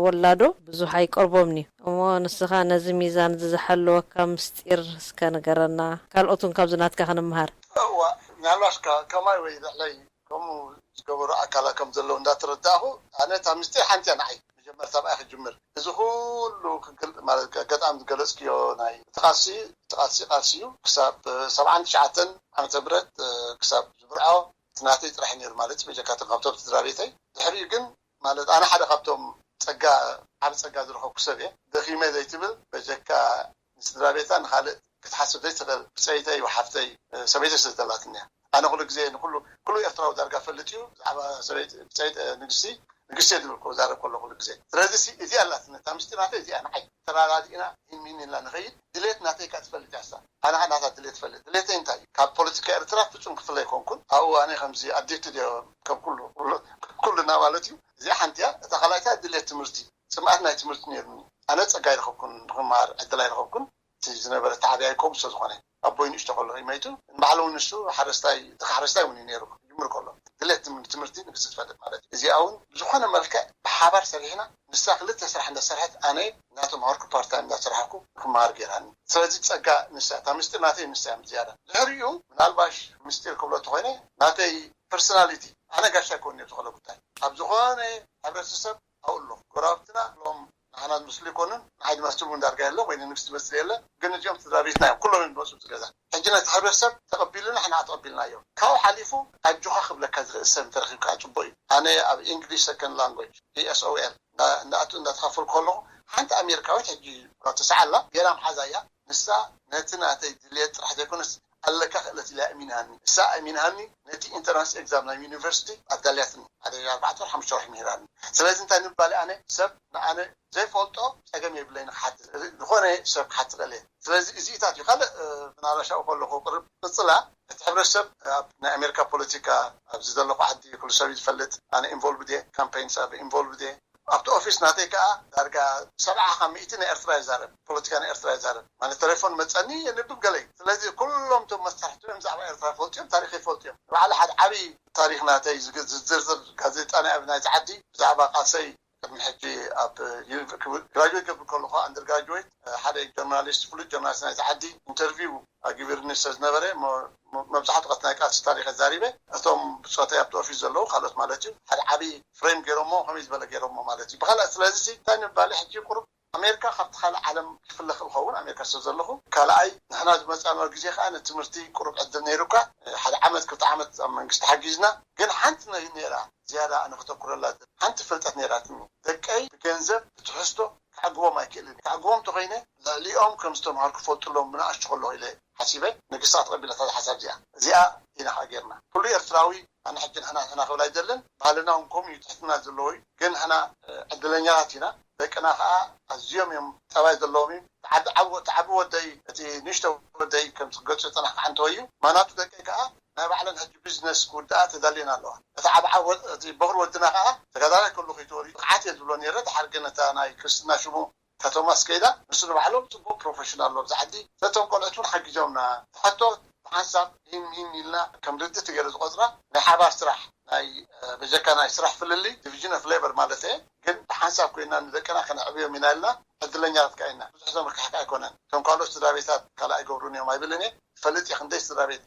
ወላዶ ብዙሕ ኣይቀርቦምን እዩ። እሞ ንስኻ ነዚ ሚዛን እዚ ዝሓለወካ ምስጢር እስከ ንገረና። ካልኦት እውን ካብዚ ናትካ ክንምሃር። እዋ፣ ምናልባት ከ-፣ ከማይ ወይ ልዕለይ ከምኡ ዝገበሩ ኣካላት ከም ዘለዉ እንዳተረዳእኹ፣ ኣነ እታ ምስጢር ሓንቲ እያ ንዓይ። መጀመርያ መርተብኣ ክጅምር። እዚ ኩሉ ክግል ማለት ኣጋጣሚ ዝገለጽክዮ ናይ እቲ ቃልሲ እቲ ቃልሲ ቃልሲ እዩ። ክሳብ ሰብዓን ትሽዓተን ዓመተ ምህረት ክሳብ ዝብርዖ እቲ ናተይ ጥራሕ ነይሩ ማለት እዩ። በጀካ እቶም ካብቶም ስድራ ቤተይ ድሕሪኡ ግን ማለት ኣነ ሓደ ካብቶም ጸጋ ዓብ ጸጋ ዝረኸብኩ ሰብ እየ። ደኺመ ዘይትብል በጀካ ንስድራ ቤታ ንኻልእ ክትሓስብ ዘይትኽእል ብጸይተይ ወሓፍተይ ሰበይተይ ስለ ዘላትኒ እያ። ኣነ ኩሉ ግዜ ንኩሉ ኩሉ ኤርትራዊ ዳርጋ ፈልጥ እዩ ብዛዕባ ሰበይቲ ብጸይት ንግስቲ ንግስቲ እየ ዝብል ክዛረብ ከሎ ኩሉ ግዜ። ስለዚ እዚ እዚኣ ኣላትኒ እታ ምስጢር ናተይ እዚኣ ንዓይ ተራዳዲእና ሂን ሚን ኢልና ንኸይድ ድሌት ናተይ ከኣ ትፈልጥ እያ እሳ። ኣነ ከኣ ናታ ድሌት ትፈልጥ። ድሌተይ እንታይ እዩ? ካብ ፖለቲካ ኤርትራ ፍጹም ክፍለ ኣይኮንኩን። ኣብ እዋነይ ከምዚ ኣዲክትድ እየ ከም ኩሉ ኩሉ- ኩልና ማለት እዩ። እዚኣ ሓንቲ እያ። እታ ካልኣይታ ድሌት ትምህርቲ ጽምኣት ናይ ትምህርቲ ነይሩኒ። ኣነ ጸጋ ኣይረኸብኩን ንክመሃር ዕድል ኣይረኸብኩን። እቲ ዝነበረ ተዓብያይ ከምኡ ስለ ዝኾነ ኣቦይ ንእሽቶ ከሎ ይመይቱ ንባዕሉ እውን ንሱ ሓረስታይ ድኻ ሓረስታይ እውን እዩ ነይሩ ክጅምር ከሎ ድሌት ትም- ትምህርቲ ንግስቲ ትፈልጥ ማለት እዩ። እዚኣ እውን ብዝኾነ መልክዕ ብሓባር ሰሪሕና ንሳ ክልተ ስራሕ እንዳሰርሐት ኣነ እናተምሃርኩ ፓርታይም እንዳሰራሕኩ ክመሃር ገይራኒ። ስለዚ ጸጋ ንሳ እታ ምስጢር ናተይ ንሳ እዮም ዝያዳ። ድሕሪኡ ምናልባሽ ምስጢር ክብሎ እንተኾይነ ናተይ ፐርሶናሊቲ ኣነ ጋሻ ይኮን እዮም ዝኾነ ጉዳይ ኣብ ዝኾነ ሕብረተሰብ ኣብኡ ኣለኹ። ጎረባብትና ሎም ንዓና ዝመስሉ ይኮኑን ንዓይ ዝመስል እውን ዳርጋ የለን ወይ ንንግስቲ ዝመስል የለን። ግን እዚኦም ስድራ ቤትና እዮም ኩሎም እዮም ዝመፁ እቲ ገዛ። ሕጂ ነቲ ሕብረተሰብ ተቐቢሉና ንሕና ተቐቢልናዮ። ካብኡ ሓሊፉ ኣጆኻ ክብለካ ዝኽእል ሰብ እንተረኺብካ ጽቡቕ እዩ። ኣነ ኣብ ኢንግሊሽ ሰከንድ ላንጉጅ ኢ ኤስ ኦ ኤል እንዳኣቱ እንዳተኻፈልኩ ከለኹ ሓንቲ ኣሜሪካዊት ሕጂ ተሰዓላ ገና መሓዛ እያ። ንሳ ነቲ ናተይ ድልየት ጥራሕ ዘይኮነስ ኣለካ ክእለት ኢላ ኣሚንሃኒ። እሳ ኣሚንሃኒ ነቲ ኢንተራንስ ኤግዛም ናይ ዩኒቨርሲቲ ኣዳልያትኒ ሓደ ኣርባዕተ ወር ሓሙሽተ ወርሒ ምሂራኒ። ስለዚ እንታይ ንምባል ኣነ ሰብ ንኣነ ዘይፈልጦ ጸገም የብለይን ክሓትት ዝኾነ ሰብ ክሓትት ክእል እየ። ስለዚ እዚኢታት እዩ ካልእ ምናልባሽ ኣብኡ ከለኹ ቅርብ ቅጽላ እቲ ሕብረተሰብ ኣብ ናይ ኣሜሪካ ፖለቲካ ኣብዚ ዘለኹ ዓዲ ኩሉ ሰብ እዩ ዝፈልጥ ኣነ ኢንቮልቭድ እየ ካምፔይንስ ኣብ ኢንቮልቭድ እየ ኣብቲ ኦፊስ ናተይ ከዓ ዳርጋ ሰብዓ ካብ ሚእቲ ናይ ኤርትራ ይዛረብ ፖለቲካ ናይ ኤርትራ ይዛረብ ማለት ተሌፎን መፀኒ የንብብ ገለይ ስለዚ ኩሎም ቶም መሳርሕቲ እዮም ብዛዕባ ኤርትራ ይፈልጡ እዮም ታሪክ ይፈልጡ እዮም ንባዕሉ ሓደ ዓብይ ታሪክ ናተይ ዝዝርዝር ጋዜጣ ናይ ናይዚ ዓዲ ብዛዕባ ቃልሰይ ቅድሚ ሕጂ ኣብ ግራጅዌት ገብር ከለኹ ኣንደር ግራጅዌት ሓደ ጆርናሊስት ፍሉጥ ጆርናሊስት ናይዚ ዓዲ ኢንተርቪው ኣግቢርኒ ስለ ዝነበረ መብዛሕትኡ ቀት ናይ ቃልሲ ታሪክ ኣዛሪበ እቶም ብፆተይ ኣብቲ ኦፊስ ዘለዉ ካልኦት ማለት እዩ ሓደ ዓብዪ ፍሬም ገይሮሞ ከመይ ዝበለ ገይሮሞ ማለት እዩ ብካልእ ስለዚ እንታይ ንባለ ሕጂ ቁሩብ ኣሜሪካ ካብቲ ካልእ ዓለም ክፍለ ክእል ኸውን ኣሜሪካ ስለ ዘለኹ ካልኣይ ንሕና ዝመፃናዮ ግዜ ከዓ ንትምህርቲ ቁሩብ ዕድል ነይሩካ ሓደ ዓመት ክልተ ዓመት ኣብ መንግስቲ ሓጊዝና ግን ሓንቲ ነይራ ዝያዳ ኣነ ክተኩረላ ሓንቲ ፍልጠት ነይራትኒ ደቀይ ብገንዘብ ብትሕዝቶ ክዕግቦም ኣይክእልን ክዕግቦም ተኮይነ ልዕሊኦም ከም ዝተምሃር ክፈልጥሎም ብንኣሽቱ ከለኹ ኢለ ሓሲበ ንግስታ ክትቐቢለታ ሓሳብ እዚኣ እዚኣ ኢና ከዓ ጌርና ኩሉ ኤርትራዊ ኣነ ሕጂ ንሕና ንሕና ክብል ኣይደልን ባህልና እውን ከምኡ እዩ ትሕትና ዘለዎ እዩ ግን ንሕና ዕድለኛታት ኢና ደቅና ከዓ ኣዝዮም እዮም ጠባይ ዘለዎም እዩ ተዓቢ ወደይ እቲ ንሽተ ወደይ ከም ገፁ የፀናሕ ከዓ እንተወዩ ማናቱ ደቀይ ከዓ ናይ ባዕለን ሕጂ ቢዝነስ ክውድኣ ተዳልየን ኣለዋ እቲ ዓብ እቲ በኹሪ ወድና ከዓ ተጋዳላይ ከለኹ ይተወልዩ ብቕዓት እየ ዝብሎ ነይረ ድሓር ግን እታ ናይ ክርስትና ሽሙ እታ ቶማስ ከይዳ ንሱ ንባዕሎም ፅቡቅ ፕሮፌሽን ኣሎ ኣብዚ ዓዲ ነቶም ቆልዑት እውን ሓጊዞምና እቲ ሕቶ ብሓንሳብ ሂም ሂም ኢልና ከም ርድእቲ ገይረ ዝቆፅራ ናይ ሓባር ስራሕ ናይ በጀካ ናይ ስራሕ ፍልልይ ዲቪዥን ኦፍ ሌበር ማለት እየ ግን ብሓንሳብ ኮይና ንደቅና ከነዕብዮም ኢና ኢልና ዕድለኛታት ከዓ ኢና ብዙሕ ዘምርካሕካ ኣይኮነን እቶም ካልኦት ስድራ ቤታት ካልእ ኣይገብሩን እዮም ኣይብልን እየ ትፈልጥ እየ ክንደይ ስድራ ቤት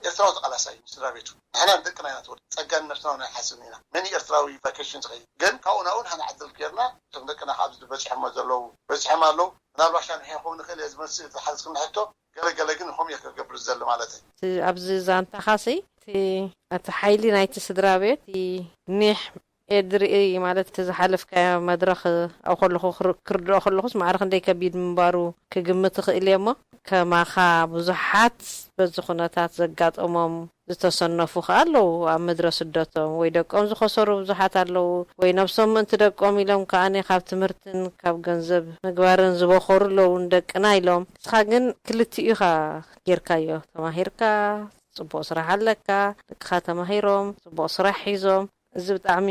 ኤርትራዊ ተቃላሳይ ስድራ ቤቱ ንሕና ንደቅና ኢና ትወል ጸጋን ነብስና ናይ ሓስብ ኢና መን ኤርትራዊ ቫኬሽን ዝኸይድ ግን ካብኡ ናብኡ ንሕና ዕድል ጌርና እቶም ደቅና ካብ ዝበጽሖሞ ዘለዉ በጽሖም ኣለዉ ምናልባሽ ኣንሕዮ ክኸውን ይኽእል እየ ዝመስል ዝሓዝክኒ ሕቶ ገለ ገለ ግን ከምኡ እየ ክገብር ዝደሊ ማለት እዩ ኣብዚ ዛንታኻሲ እቲ እቲ ሓይሊ ናይቲ ስድራ ቤት ኒሕ ኤድርኢ ማለት እቲ ዝሓለፍካዮ መድረኽ ኣብኡ ከለኹ ክርድኦ ከለኹስ ማዕረ ክንደይ ከቢድ ምንባሩ ክግምት እኽእል እየ እሞ ከማኻ ብዙሓት በዚ ኩነታት ዘጋጠሞም ዝተሰነፉ ከኣ ኣለዉ ኣብ ምድረ ስደቶም ወይ ደቆም ዝኸሰሩ ብዙሓት ኣለዉ ወይ ነብሶም ምእንቲ ደቆም ኢሎም ከኣ ካብ ትምህርትን ካብ ገንዘብ ምግባርን ዝበኸሩ ኣለዉ ንደቅና ኢሎም ንስኻ ግን ክልቲኡ ኢኻ ጌርካዮ ተማሂርካ ጽቡቕ ስራሕ ኣለካ ደቅኻ ተማሂሮም ጽቡቕ ስራሕ ሒዞም እዚ ብጣዕሚ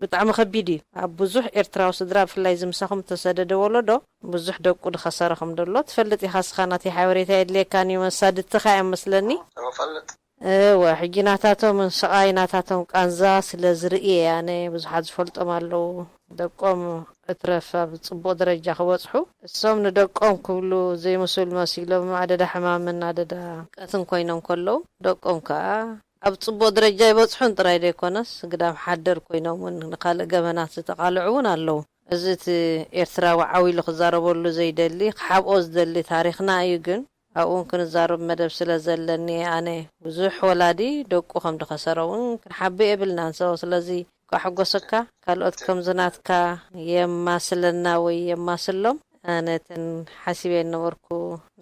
ብጣዕሚ ከቢድ እዩ ኣብ ብዙሕ ኤርትራዊ ስድራ ብፍላይ እዚ ምሳኹም እተሰደደ ወለዶ ብዙሕ ደቁ ዝኸሰረ ከም ዘሎ ትፈልጥ ኢኻ እስኻ ናተይ ሓበሬታ የድልየካን እዩ መሳድትኻ እዮም መስለኒ እፈልጥ እወ ሕጂ ናታቶም ስቓይ ናታቶም ቃንዛ ስለ ዝርኢ እየ ኣነ ብዙሓት ዝፈልጦም ኣለዉ ደቆም እትረፍ ኣብ ጽቡቕ ደረጃ ክበጽሑ እሶም ንደቆም ክብሉ ዘይምስል መሲሎም ኣደዳ ሕማምን ኣደዳ ጭንቀትን ኮይኖም ከለዉ ደቆም ከኣ ኣብ ጽቡቕ ደረጃ ይበጽሑን ጥራይ ዘይኮነስ ግዳም ሓደር ኮይኖም እውን ንኻልእ ገበናት ዝተቓልዑ እውን ኣለዉ። እዚ እቲ ኤርትራዊ ዓው ኢሉ ክዛረበሉ ዘይደሊ፣ ክሓብኦ ዝደሊ ታሪኽና እዩ። ግን ኣብኡ እውን ክንዛረብ መደብ ስለ ዘለኒ፣ ኣነ ብዙሕ ወላዲ ደቁ ከም ዝኸሰረ እውን ክንሓብእ የብልናን። So ስለዚ እንኳዕ ሓጎሰካ። ካልኦት ከምዚ ናትካ የማስለና ወይ የማስሎም፣ ኣነ እተን ሓሲበ ነበርኩ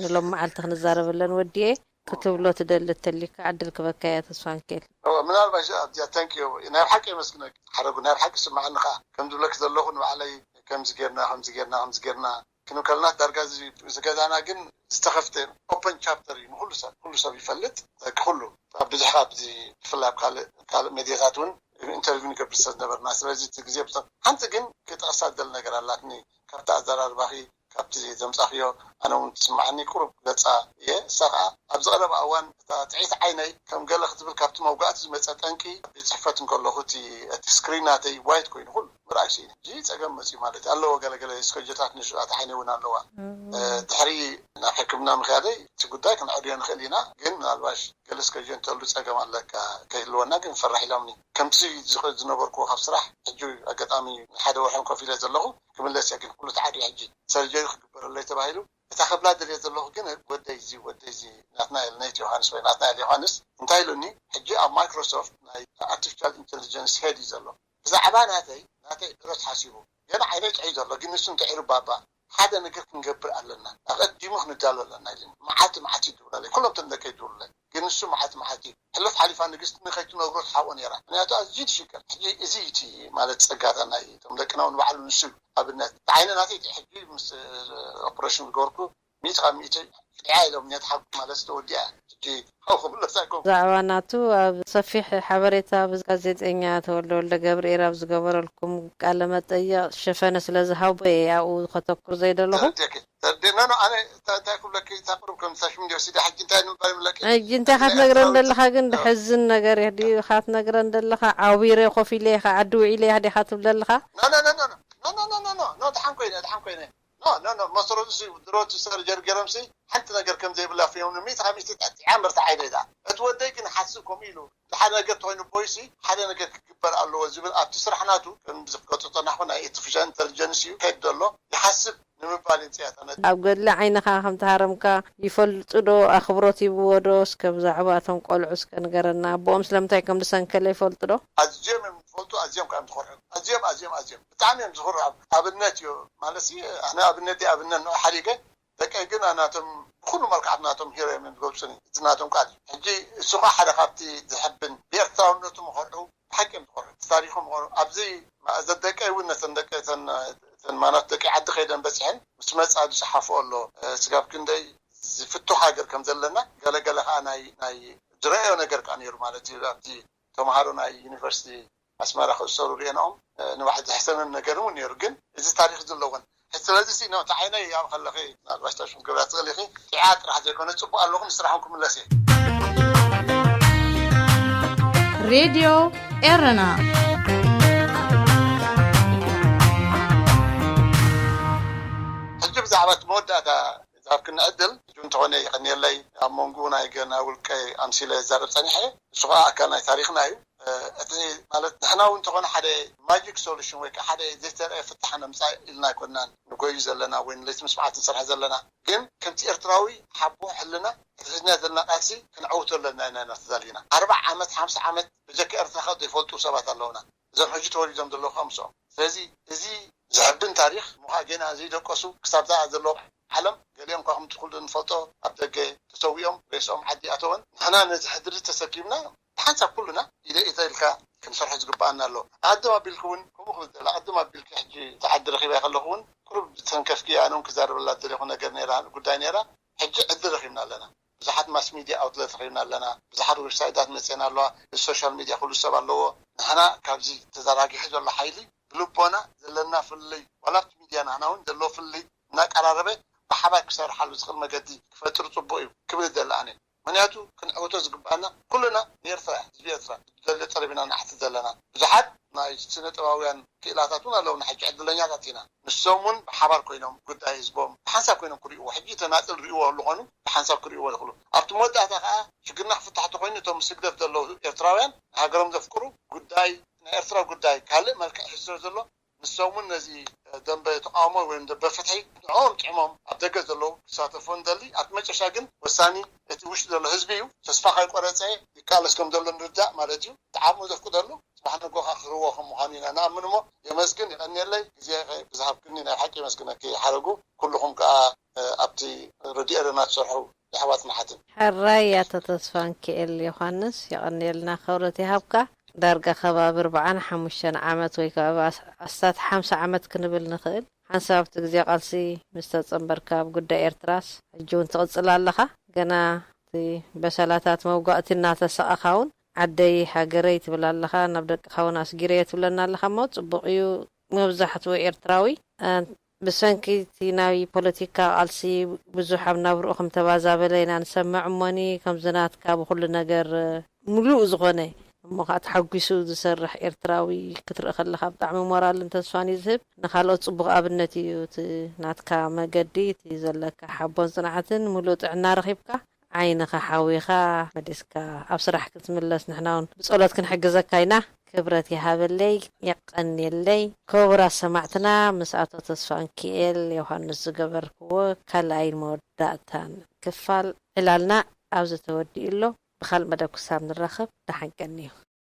ንሎም መዓልቲ ክንዛረበለን ወዲኤ። ክትብሎ ትደሊ እንተሊካ ዕድል ክበካ እያ። ተስፋ ሚካኤል። እወ፣ ምናልባሽ ኣብዚኣ፣ ታንክ ዩ፣ ናይ ብሓቂ የመስግነኪ ሓረጉ፣ ናይ ብሓቂ ስምዓኒ ከኣ። ከም ዝብለኪ ዘለኹ፣ ንባዕለይ ከምዚ ጌርና፣ ከምዚ ጌርና፣ ከምዚ ጌርና ክንብል ከለና፣ ዳርጋ እዚ፣ እዚ ገዛና ግን ዝተኸፍተ ኦፐን ቻፕተር እዩ። ንኹሉ ሰብ፣ ኩሉ ሰብ ይፈልጥ። ኩሉ ኣብ ብዙሕ፣ ኣብዚ ብፍላይ ኣብ ካልእ፣ ካልእ ሜድያታት እውን ኢንተርቪው ንገብር ሰብ ዝነበርና። ስለዚ እቲ ግዜ ብተ-፣ ሓንቲ ግን ክጠቕሳ ዝደሊ ነገር ኣላትኒ። ካብቲ ኣዘራርባኺ፣ ካብቲ ዘምጻኽዮ፣ ኣነ እውን ትስምዓኒ ቁሩብ ገጻ እየ። እሳ ኸኣ ኣብዚ ቀረባ እዋን እታ ጥዕይቲ ዓይነይ ከም ገለ ክትብል ካብቲ መውጋእቲ ዝመጸ ጠንቂ፣ ቤት ጽሕፈት እንከለኹ እቲ፣ እቲ ስክሪን ናተይ ዋይት ኮይኑ ኩሉ ምርኣይ ስኢነ። ሕጂ ጸገም መጺኡ ማለት እዩ። ኣለዎ ገለ ገለ ስከጀታት ንእሽቶታት ዓይነይ እውን ኣለዋ። እ፣ ድሕሪ ናብ ሕክምና ምኽያደይ እቲ ጉዳይ ክነዕርዮ ንኽእል ኢና፣ ግን ምናልባሽ ገለ ስከጀ እንተሉ ጸገም ኣለካ ከይህልወና ግን ፈራሕ ኢሎምኒ። ከምቲ ዝኸ-፣ ዝነበርኩዎ ካብ ስራሕ ሕጂ ኣጋጣሚ ሓደ ወርሒ ኮፍ ኢለ ዘለኹ። ክምለስ እየ፣ ግን ኩሉ ተዓርዩ ሕጂ ሰርጀሪ ክግበረለይ ተባሂሉ። እታ ክብላ ደልየ ዘለኹ ግን ወደይ እዚ፣ ወደይ እዚ ናትናኤል ነይቲ ዮሃንስ ወይ ናትናኤል ዮሃንስ እንታይ ኢሉኒ፣ ሕጂ ኣብ ማይክሮሶፍት ናይ ኣርቲፊሻል ኢንተሊጀንስ ሄድ እዩ ዘሎ። ብዛዕባ ናተይ፣ ናተይ ዕረት ሓሲቡ፣ ገና ዓይነይ ጥዑይ ዘሎ፣ ግን ንሱ እንተዒሩ ባባ ሓደ ነገር ክንገብር ኣለና፣ ኣቐዲሙ ክንዳሎ ኣለና ኢሉኒ። መዓልቲ መዓልቲ ይድውላለይ፣ ኩሎም እቶም ደቀይ ይድውሉለይ። ግን ንሱ መዓት መዓት እዩ። ሕሉፍ ሓሊፋ ንግስቲ ንኸይትነግሮ ትሓብኦ ነይራ። ምክንያቱ ኣዝዩ ትሽገር። ሕጂ እዚ እዩ እቲ ማለት ጸጋታ ናይ እቶም ደቅና እውን ባዕሉ ንሱ እዩ። ኣብነት፣ እቲ ዓይነ ናተይ እቲ ሕጂ ምስ ኦፕሬሽን ዝገበርኩ፣ ሚእቲ ካብ ሚእቲ ጥዕያ ኢሎም ነቲ ሓቂ ማለት ተወዲኣ። ሕጂ ካብኡ ክምለስ ኣይኮንኩ። ብዛዕባ ናቱ ኣብ ሰፊሕ ሓበሬታ ኣብ ጋዜጠኛ ተወልደ ወልደ ገብርኤል ኣብ ዝገበረልኩም ቃለ መጠይቕ ሽፈነ ስለ ዝሃቦ እየ ኣብኡ ከተኩር ዘይደለኹ። ተረዲእኪ። ተዲ-፣ ኖ፣ ኖ፣ ኣነ እንታይ፣ እንታይ ክብለኪ፣ እታ ቁሩብ ከም ሳሽም እንዲ ወሲደ፣ ሕጂ እንታይ ንምባል ይብለኪ? ሕጂ እንታይ ሕጂ ናይ ካትነግረን ኤርትራዊ ዘለኻ ግን እ። ድሕዝን ነገር እዩ። ድዩ ካትነግረን ዘለኻ? ዓዊረ ኮፍ ኢለ ኢኻ፣ ዓዲ ውዒለ ኢኻ ዲኻ ትብል ዘለኻ? ኖ፣ ኖ፣ ኖ፣ ኖ፣ ኖ፣ ኖ፣ ኖ፣ ኖ፣ ኖ፣ ኖ፣ ድሓን ኮይነ፣ ድሓን ኮይነ። ኖ፣ ኖ፣ ኖ፣ መሰረቱ ሲ ድሮ እቲ ሰርጀሪ ገይሮም ሲ ሓንቲ ነገር ከም ዘይብላ ፍዮም ንሚት ካብ ሚስቲ ጠጢዓ ምርታ ዓይነ ኢላ። እቲ ወደይ ግን ሓስብ ከምኡ ኢሉ። ሓደ ነገር ተኾይኑ ቦይሲ ሓደ ነገር ክግበር ኣለዎ ዝብል ኣብቲ ስራሕ ናቱ ከም ዝፍለጦ ጸናሕኩ ናይ ኣርቲፊሻል ኢንተሊጀንስ እዩ ከይድ ዘሎ ይሓስብ ንምባል ይንጽያታ። ነቲ ኣብ ገድሊ ዓይንኻ ከም ተሃረምካ ይፈልጡ ዶ? ኣኽብሮት ሂብዎ ዶ? እስከ ብዛዕባ እቶም ቆልዑ እስከ ንገረና። ኣቦኦም ስለምንታይ ከም ዝሰንከለ ይፈልጡ ዶ? ኣዝዮም እዮም ዝፈልጡ፣ ኣዝዮም ከዓ እዮም ዝኾርዑ። ኣዝዮም፣ ኣዝዮም፣ ኣዝዮም። ብጣዕሚ እዮም ዝኹርዑ። ኣብ-፣ ኣብነት እዩ። ማለት ሲ፣ ኣነ ኣብነት እዩ፣ ኣብነት ንዑ ሓዲገ ደቀይ ግን ናቶም ብኹሉ መልክዓት ናቶም ሂሮ እዮም ዝገልጹኒ። እቲ ናቶም ቃል እዩ። ሕጂ እሱ ኸዓ ሓደ ካብቲ ዝሕብን ብኤርትራውነቱ ምኾርዑ፣ ብሓቂ እዮም ዝኾርዑ። እቲ ታሪኹ ምኾርዑ። ኣብዚ ዘደቀይ እውን ነተን ደቀ-፣ እተን፣ እተን ማናት ደቂ ዓዲ ከይደን በጺሐን ምስ መጻ ዝሰሓፍኦ ኣሎ። እ፣ ስጋብ ክንደይ ዝፍቱሕ ሃገር ከም ዘለና ገለ ገለ ኸዓ ናይ፣ ናይ ዝረኣዮ ነገር ከኣ ነይሩ ማለት እዩ። ኣብቲ ተምሃሮ ናይ ዩኒቨርሲቲ ኣስመራ ክእሰሩ ርኤናኦም፣ እ፣ ንባዕል ዘሕሰነን ነገር እውን ነይሩ። ግን እዚ ታሪኽ ዘለዎን። ስለዚ ሲ፣ ኖ፣ እቲ ዓይነይ ኣብ ከለኺ፣ ምናልባሽ ታሽም ክገብራ ትኽእል ኢኺ። ጢዓ ጥራሕ ዘይኮነ፣ ጽቡቕ ኣለኹ፣ ንስራሕኩም ክምለስ እየ። ሬድዮ ኤረና። ሕጂ ብዛዕባ እቲ መወዳእታ ዝሃብክኒ ዕድል፣ ሕጂ እንተኾነ የቐንየለይ። ኣብ መንጎኡ ናይ ገና ውልቀ ኣምሲለ ይዛረብ ጸኒሐ፣ እሱ ኸዓ ኣካል ናይ ታሪኽና እዩ። እ፣ እቲ ማለት ንሕና እውን እንተኾነ ሓደ ማጂክ ሶሉሽን ወይ ከዓ ሓደ ዘይተረአ ፍታሕ ነምጻእ ኢልና ኣይኮንናን ንጎዩ ዘለና ወይ ንለይቲ ምስ መዓልቲ ንሰርሐ ዘለና። ግን ከምቲ ኤርትራዊ ሓቦ ሕልና፣ እቲ ሒዝና ዘለና ቃልሲ ክንዕውቶ ኣለና ኢና፣ ኢና ተዳሊና። ኣርብዓ ዓመት፣ ሓምሳ ዓመት ብጀካ ኤርትራ ካብ ዘይፈልጡ ሰባት ኣለውና። እዞም ሕጂ ተወሊዶም ዘለዉ ከዓ ምስኦም። ስለዚ እዚ ዘሕብን ታሪኽ፣ እሞ ኸዓ ገና ዘይደቀሱ ክሳብ ዝኣ ዘለዉ ዓለም፣ ገሊኦም እኳ ከምቲ ኩሉ እንፈልጦ ኣብ ደገ ተሰዊኦም ሬስኦም ዓዲ ኣተወን። ንሕና ነዚ ሕድሪ ተሰኪምና ብሓንሳብ ኩልና ኢደ ኢደ ኢልካ ክንሰርሖ ዝግብኣና ኣሎ። ኣቐድም ኣቢልኪ እውን ከምኡ ክብል ዝደሊ፣ ኣቐድም ኣቢልኪ ሕጂ እቲ ዓዲ ረኺበያ ከለኹ እውን ቁሩብ ዝተንከፍኪ፣ ኣነ እውን ክዛረበላ ዝደለኹ ነገር ነይራ፣ ጉዳይ ነይራ። ሕጂ ዕድል ረኺብና ኣለና። ብዙሓት ማስ ሚድያ ኣውትለት ረኺብና ኣለና። ብዙሓት ዌብሳይታት መፅኤና ኣለዋ። እዚ ሶሻል ሚድያ ኩሉ ሰብ ኣለዎ። ንሕና ካብዚ ተዘራጊሑ ዘሎ ሓይሊ ብልቦና ዘለና ፍልልይ፣ ዋላ ኣብቲ ሚድያ ንሕና እውን ዘሎ ፍልልይ እናቀራረበ ብሓባር ክሰርሓሉ ዝኽእል መገዲ ክፈጥር ፅቡቕ እዩ ክብል ይደሊ ኣነ። ምኽንያቱ ክንዕውቶ ዝግባኣና ኩልና ንኤርትራ፣ ህዝቢ ኤርትራ፣ ዘሎ ጠለብ ኢና ንሓትት ዘለና። ብዙሓት ናይ ስነ ጥበባውያን ክኢላታት እውን ኣለውና። ሕጂ ዕድለኛታት ኢና። ንሶም እውን ብሓባር ኮይኖም ጉዳይ ህዝቦም ብሓንሳብ ኮይኖም ክርእይዎ፣ ሕጂ ተናፅል ርእይዎ ዝኾኑ ብሓንሳብ ክርእይዎ ይኽእሉ። ኣብቲ መወዳእታ ከዓ ሽግርና ክፍታሕ ተኮይኑ እቶም ምስ ህግደፍ ዘለዉ ኤርትራውያን ንሃገሮም ዘፍቅሩ ጉዳይ ናይ ኤርትራ ጉዳይ ካልእ መልክዕ ሒዙ ስለ ዘሎ ንሶም እውን ነዚ ደንበ ተቃውሞ ወይም ደንበ ፍትሒ ንዕኦም ጥዕሞም ኣብ ደገ ዘለዉ ክሳተፉ እንደሊ ኣብቲ መጨረሻ ግን ወሳኒ እቲ ውሽጢ ዘሎ ህዝቢ እዩ። ተስፋ ከይቆረፀ ይቃለስ ከም ዘሎ ንርዳእ ማለት እዩ። እቲ ዓቕሙ ዘፍቅደሉ ጽባሕ ንጎ ከዓ ክህልዎ ከም ምዃኑ ኢና ንኣምን እሞ የመስግን። ይቐንየለይ ግዜ ብዝሃብክኒ ናይ ሓቂ የመስግነኪ ሓረጉ። ኩልኹም ከዓ ኣብቲ ረድኤ ኣለና ትሰርሑ የሕዋት ንሓትን። ሕራይ ኣቶ ተስፋንኪኤል ዮሃንስ፣ የቐንየልና፣ ክብረት ይሃብካ። ዳርጋ ከባቢ ኣርባዓን ሓሙሽተን ዓመት ወይ ከባቢ ኣስ- ኣስታት ሓምሳ ዓመት ክንብል ንኽእል። ሓንሳብ ኣብቲ ግዜ ቃልሲ ምስ ተጸንበርካ ኣብ ጉዳይ ኤርትራስ ሕጂ እውን ትቕጽል ኣለኻ። ገና እቲ በሰላታት መውጋእቲ እናተሰቐኻ እውን ዓደይ ሃገረይ ትብል ኣለኻ፣ ናብ ደቅኻ እውን ኣስጊረዮ ትብለና ኣለኻ። እሞ ጽቡቕ እዩ። መብዛሕትኡ ኤርትራዊ ብሰንኪ እቲ ናይ ፖለቲካ ቃልሲ ብዙሕ ኣብ ናብርኡ ከም ተባዛበለ ኢና ንሰምዕ። እሞኒ ከምዚ ናትካ ብኩሉ ነገር ምሉእ ዝኾነ እሞ ከዓ ተሓጒሱ ዝሰርሕ ኤርትራዊ ክትርኢ ከለኻ ብጣዕሚ ሞራልን ተስፋን እዩ ዝህብ። ንካልኦት ጽቡቕ ኣብነት እዩ እቲ ናትካ መገዲ፣ እቲ ዘለካ ሓቦን ጽንዓትን። ምሉእ ጥዕና ረኺብካ ዓይንኻ ሓዊኻ መሊስካ ኣብ ስራሕ ክትምለስ ንሕና እውን ብጸሎት ክንሕግዘካ ኢና። ክብረት ይሃበለይ፣ የቐንየለይ። ክቡራት ሰማዕትና፣ ምስ ኣቶ ተስፋንኪኤል ዮሃንስ ዝገበርክዎ ካልኣይን መወዳእታን ክፋል ዕላልና ኣብዚ ተወዲኡ ኣሎ። ብኻልእ መደብ ክሳብ ንራኸብ ደሓን ቀንዩ።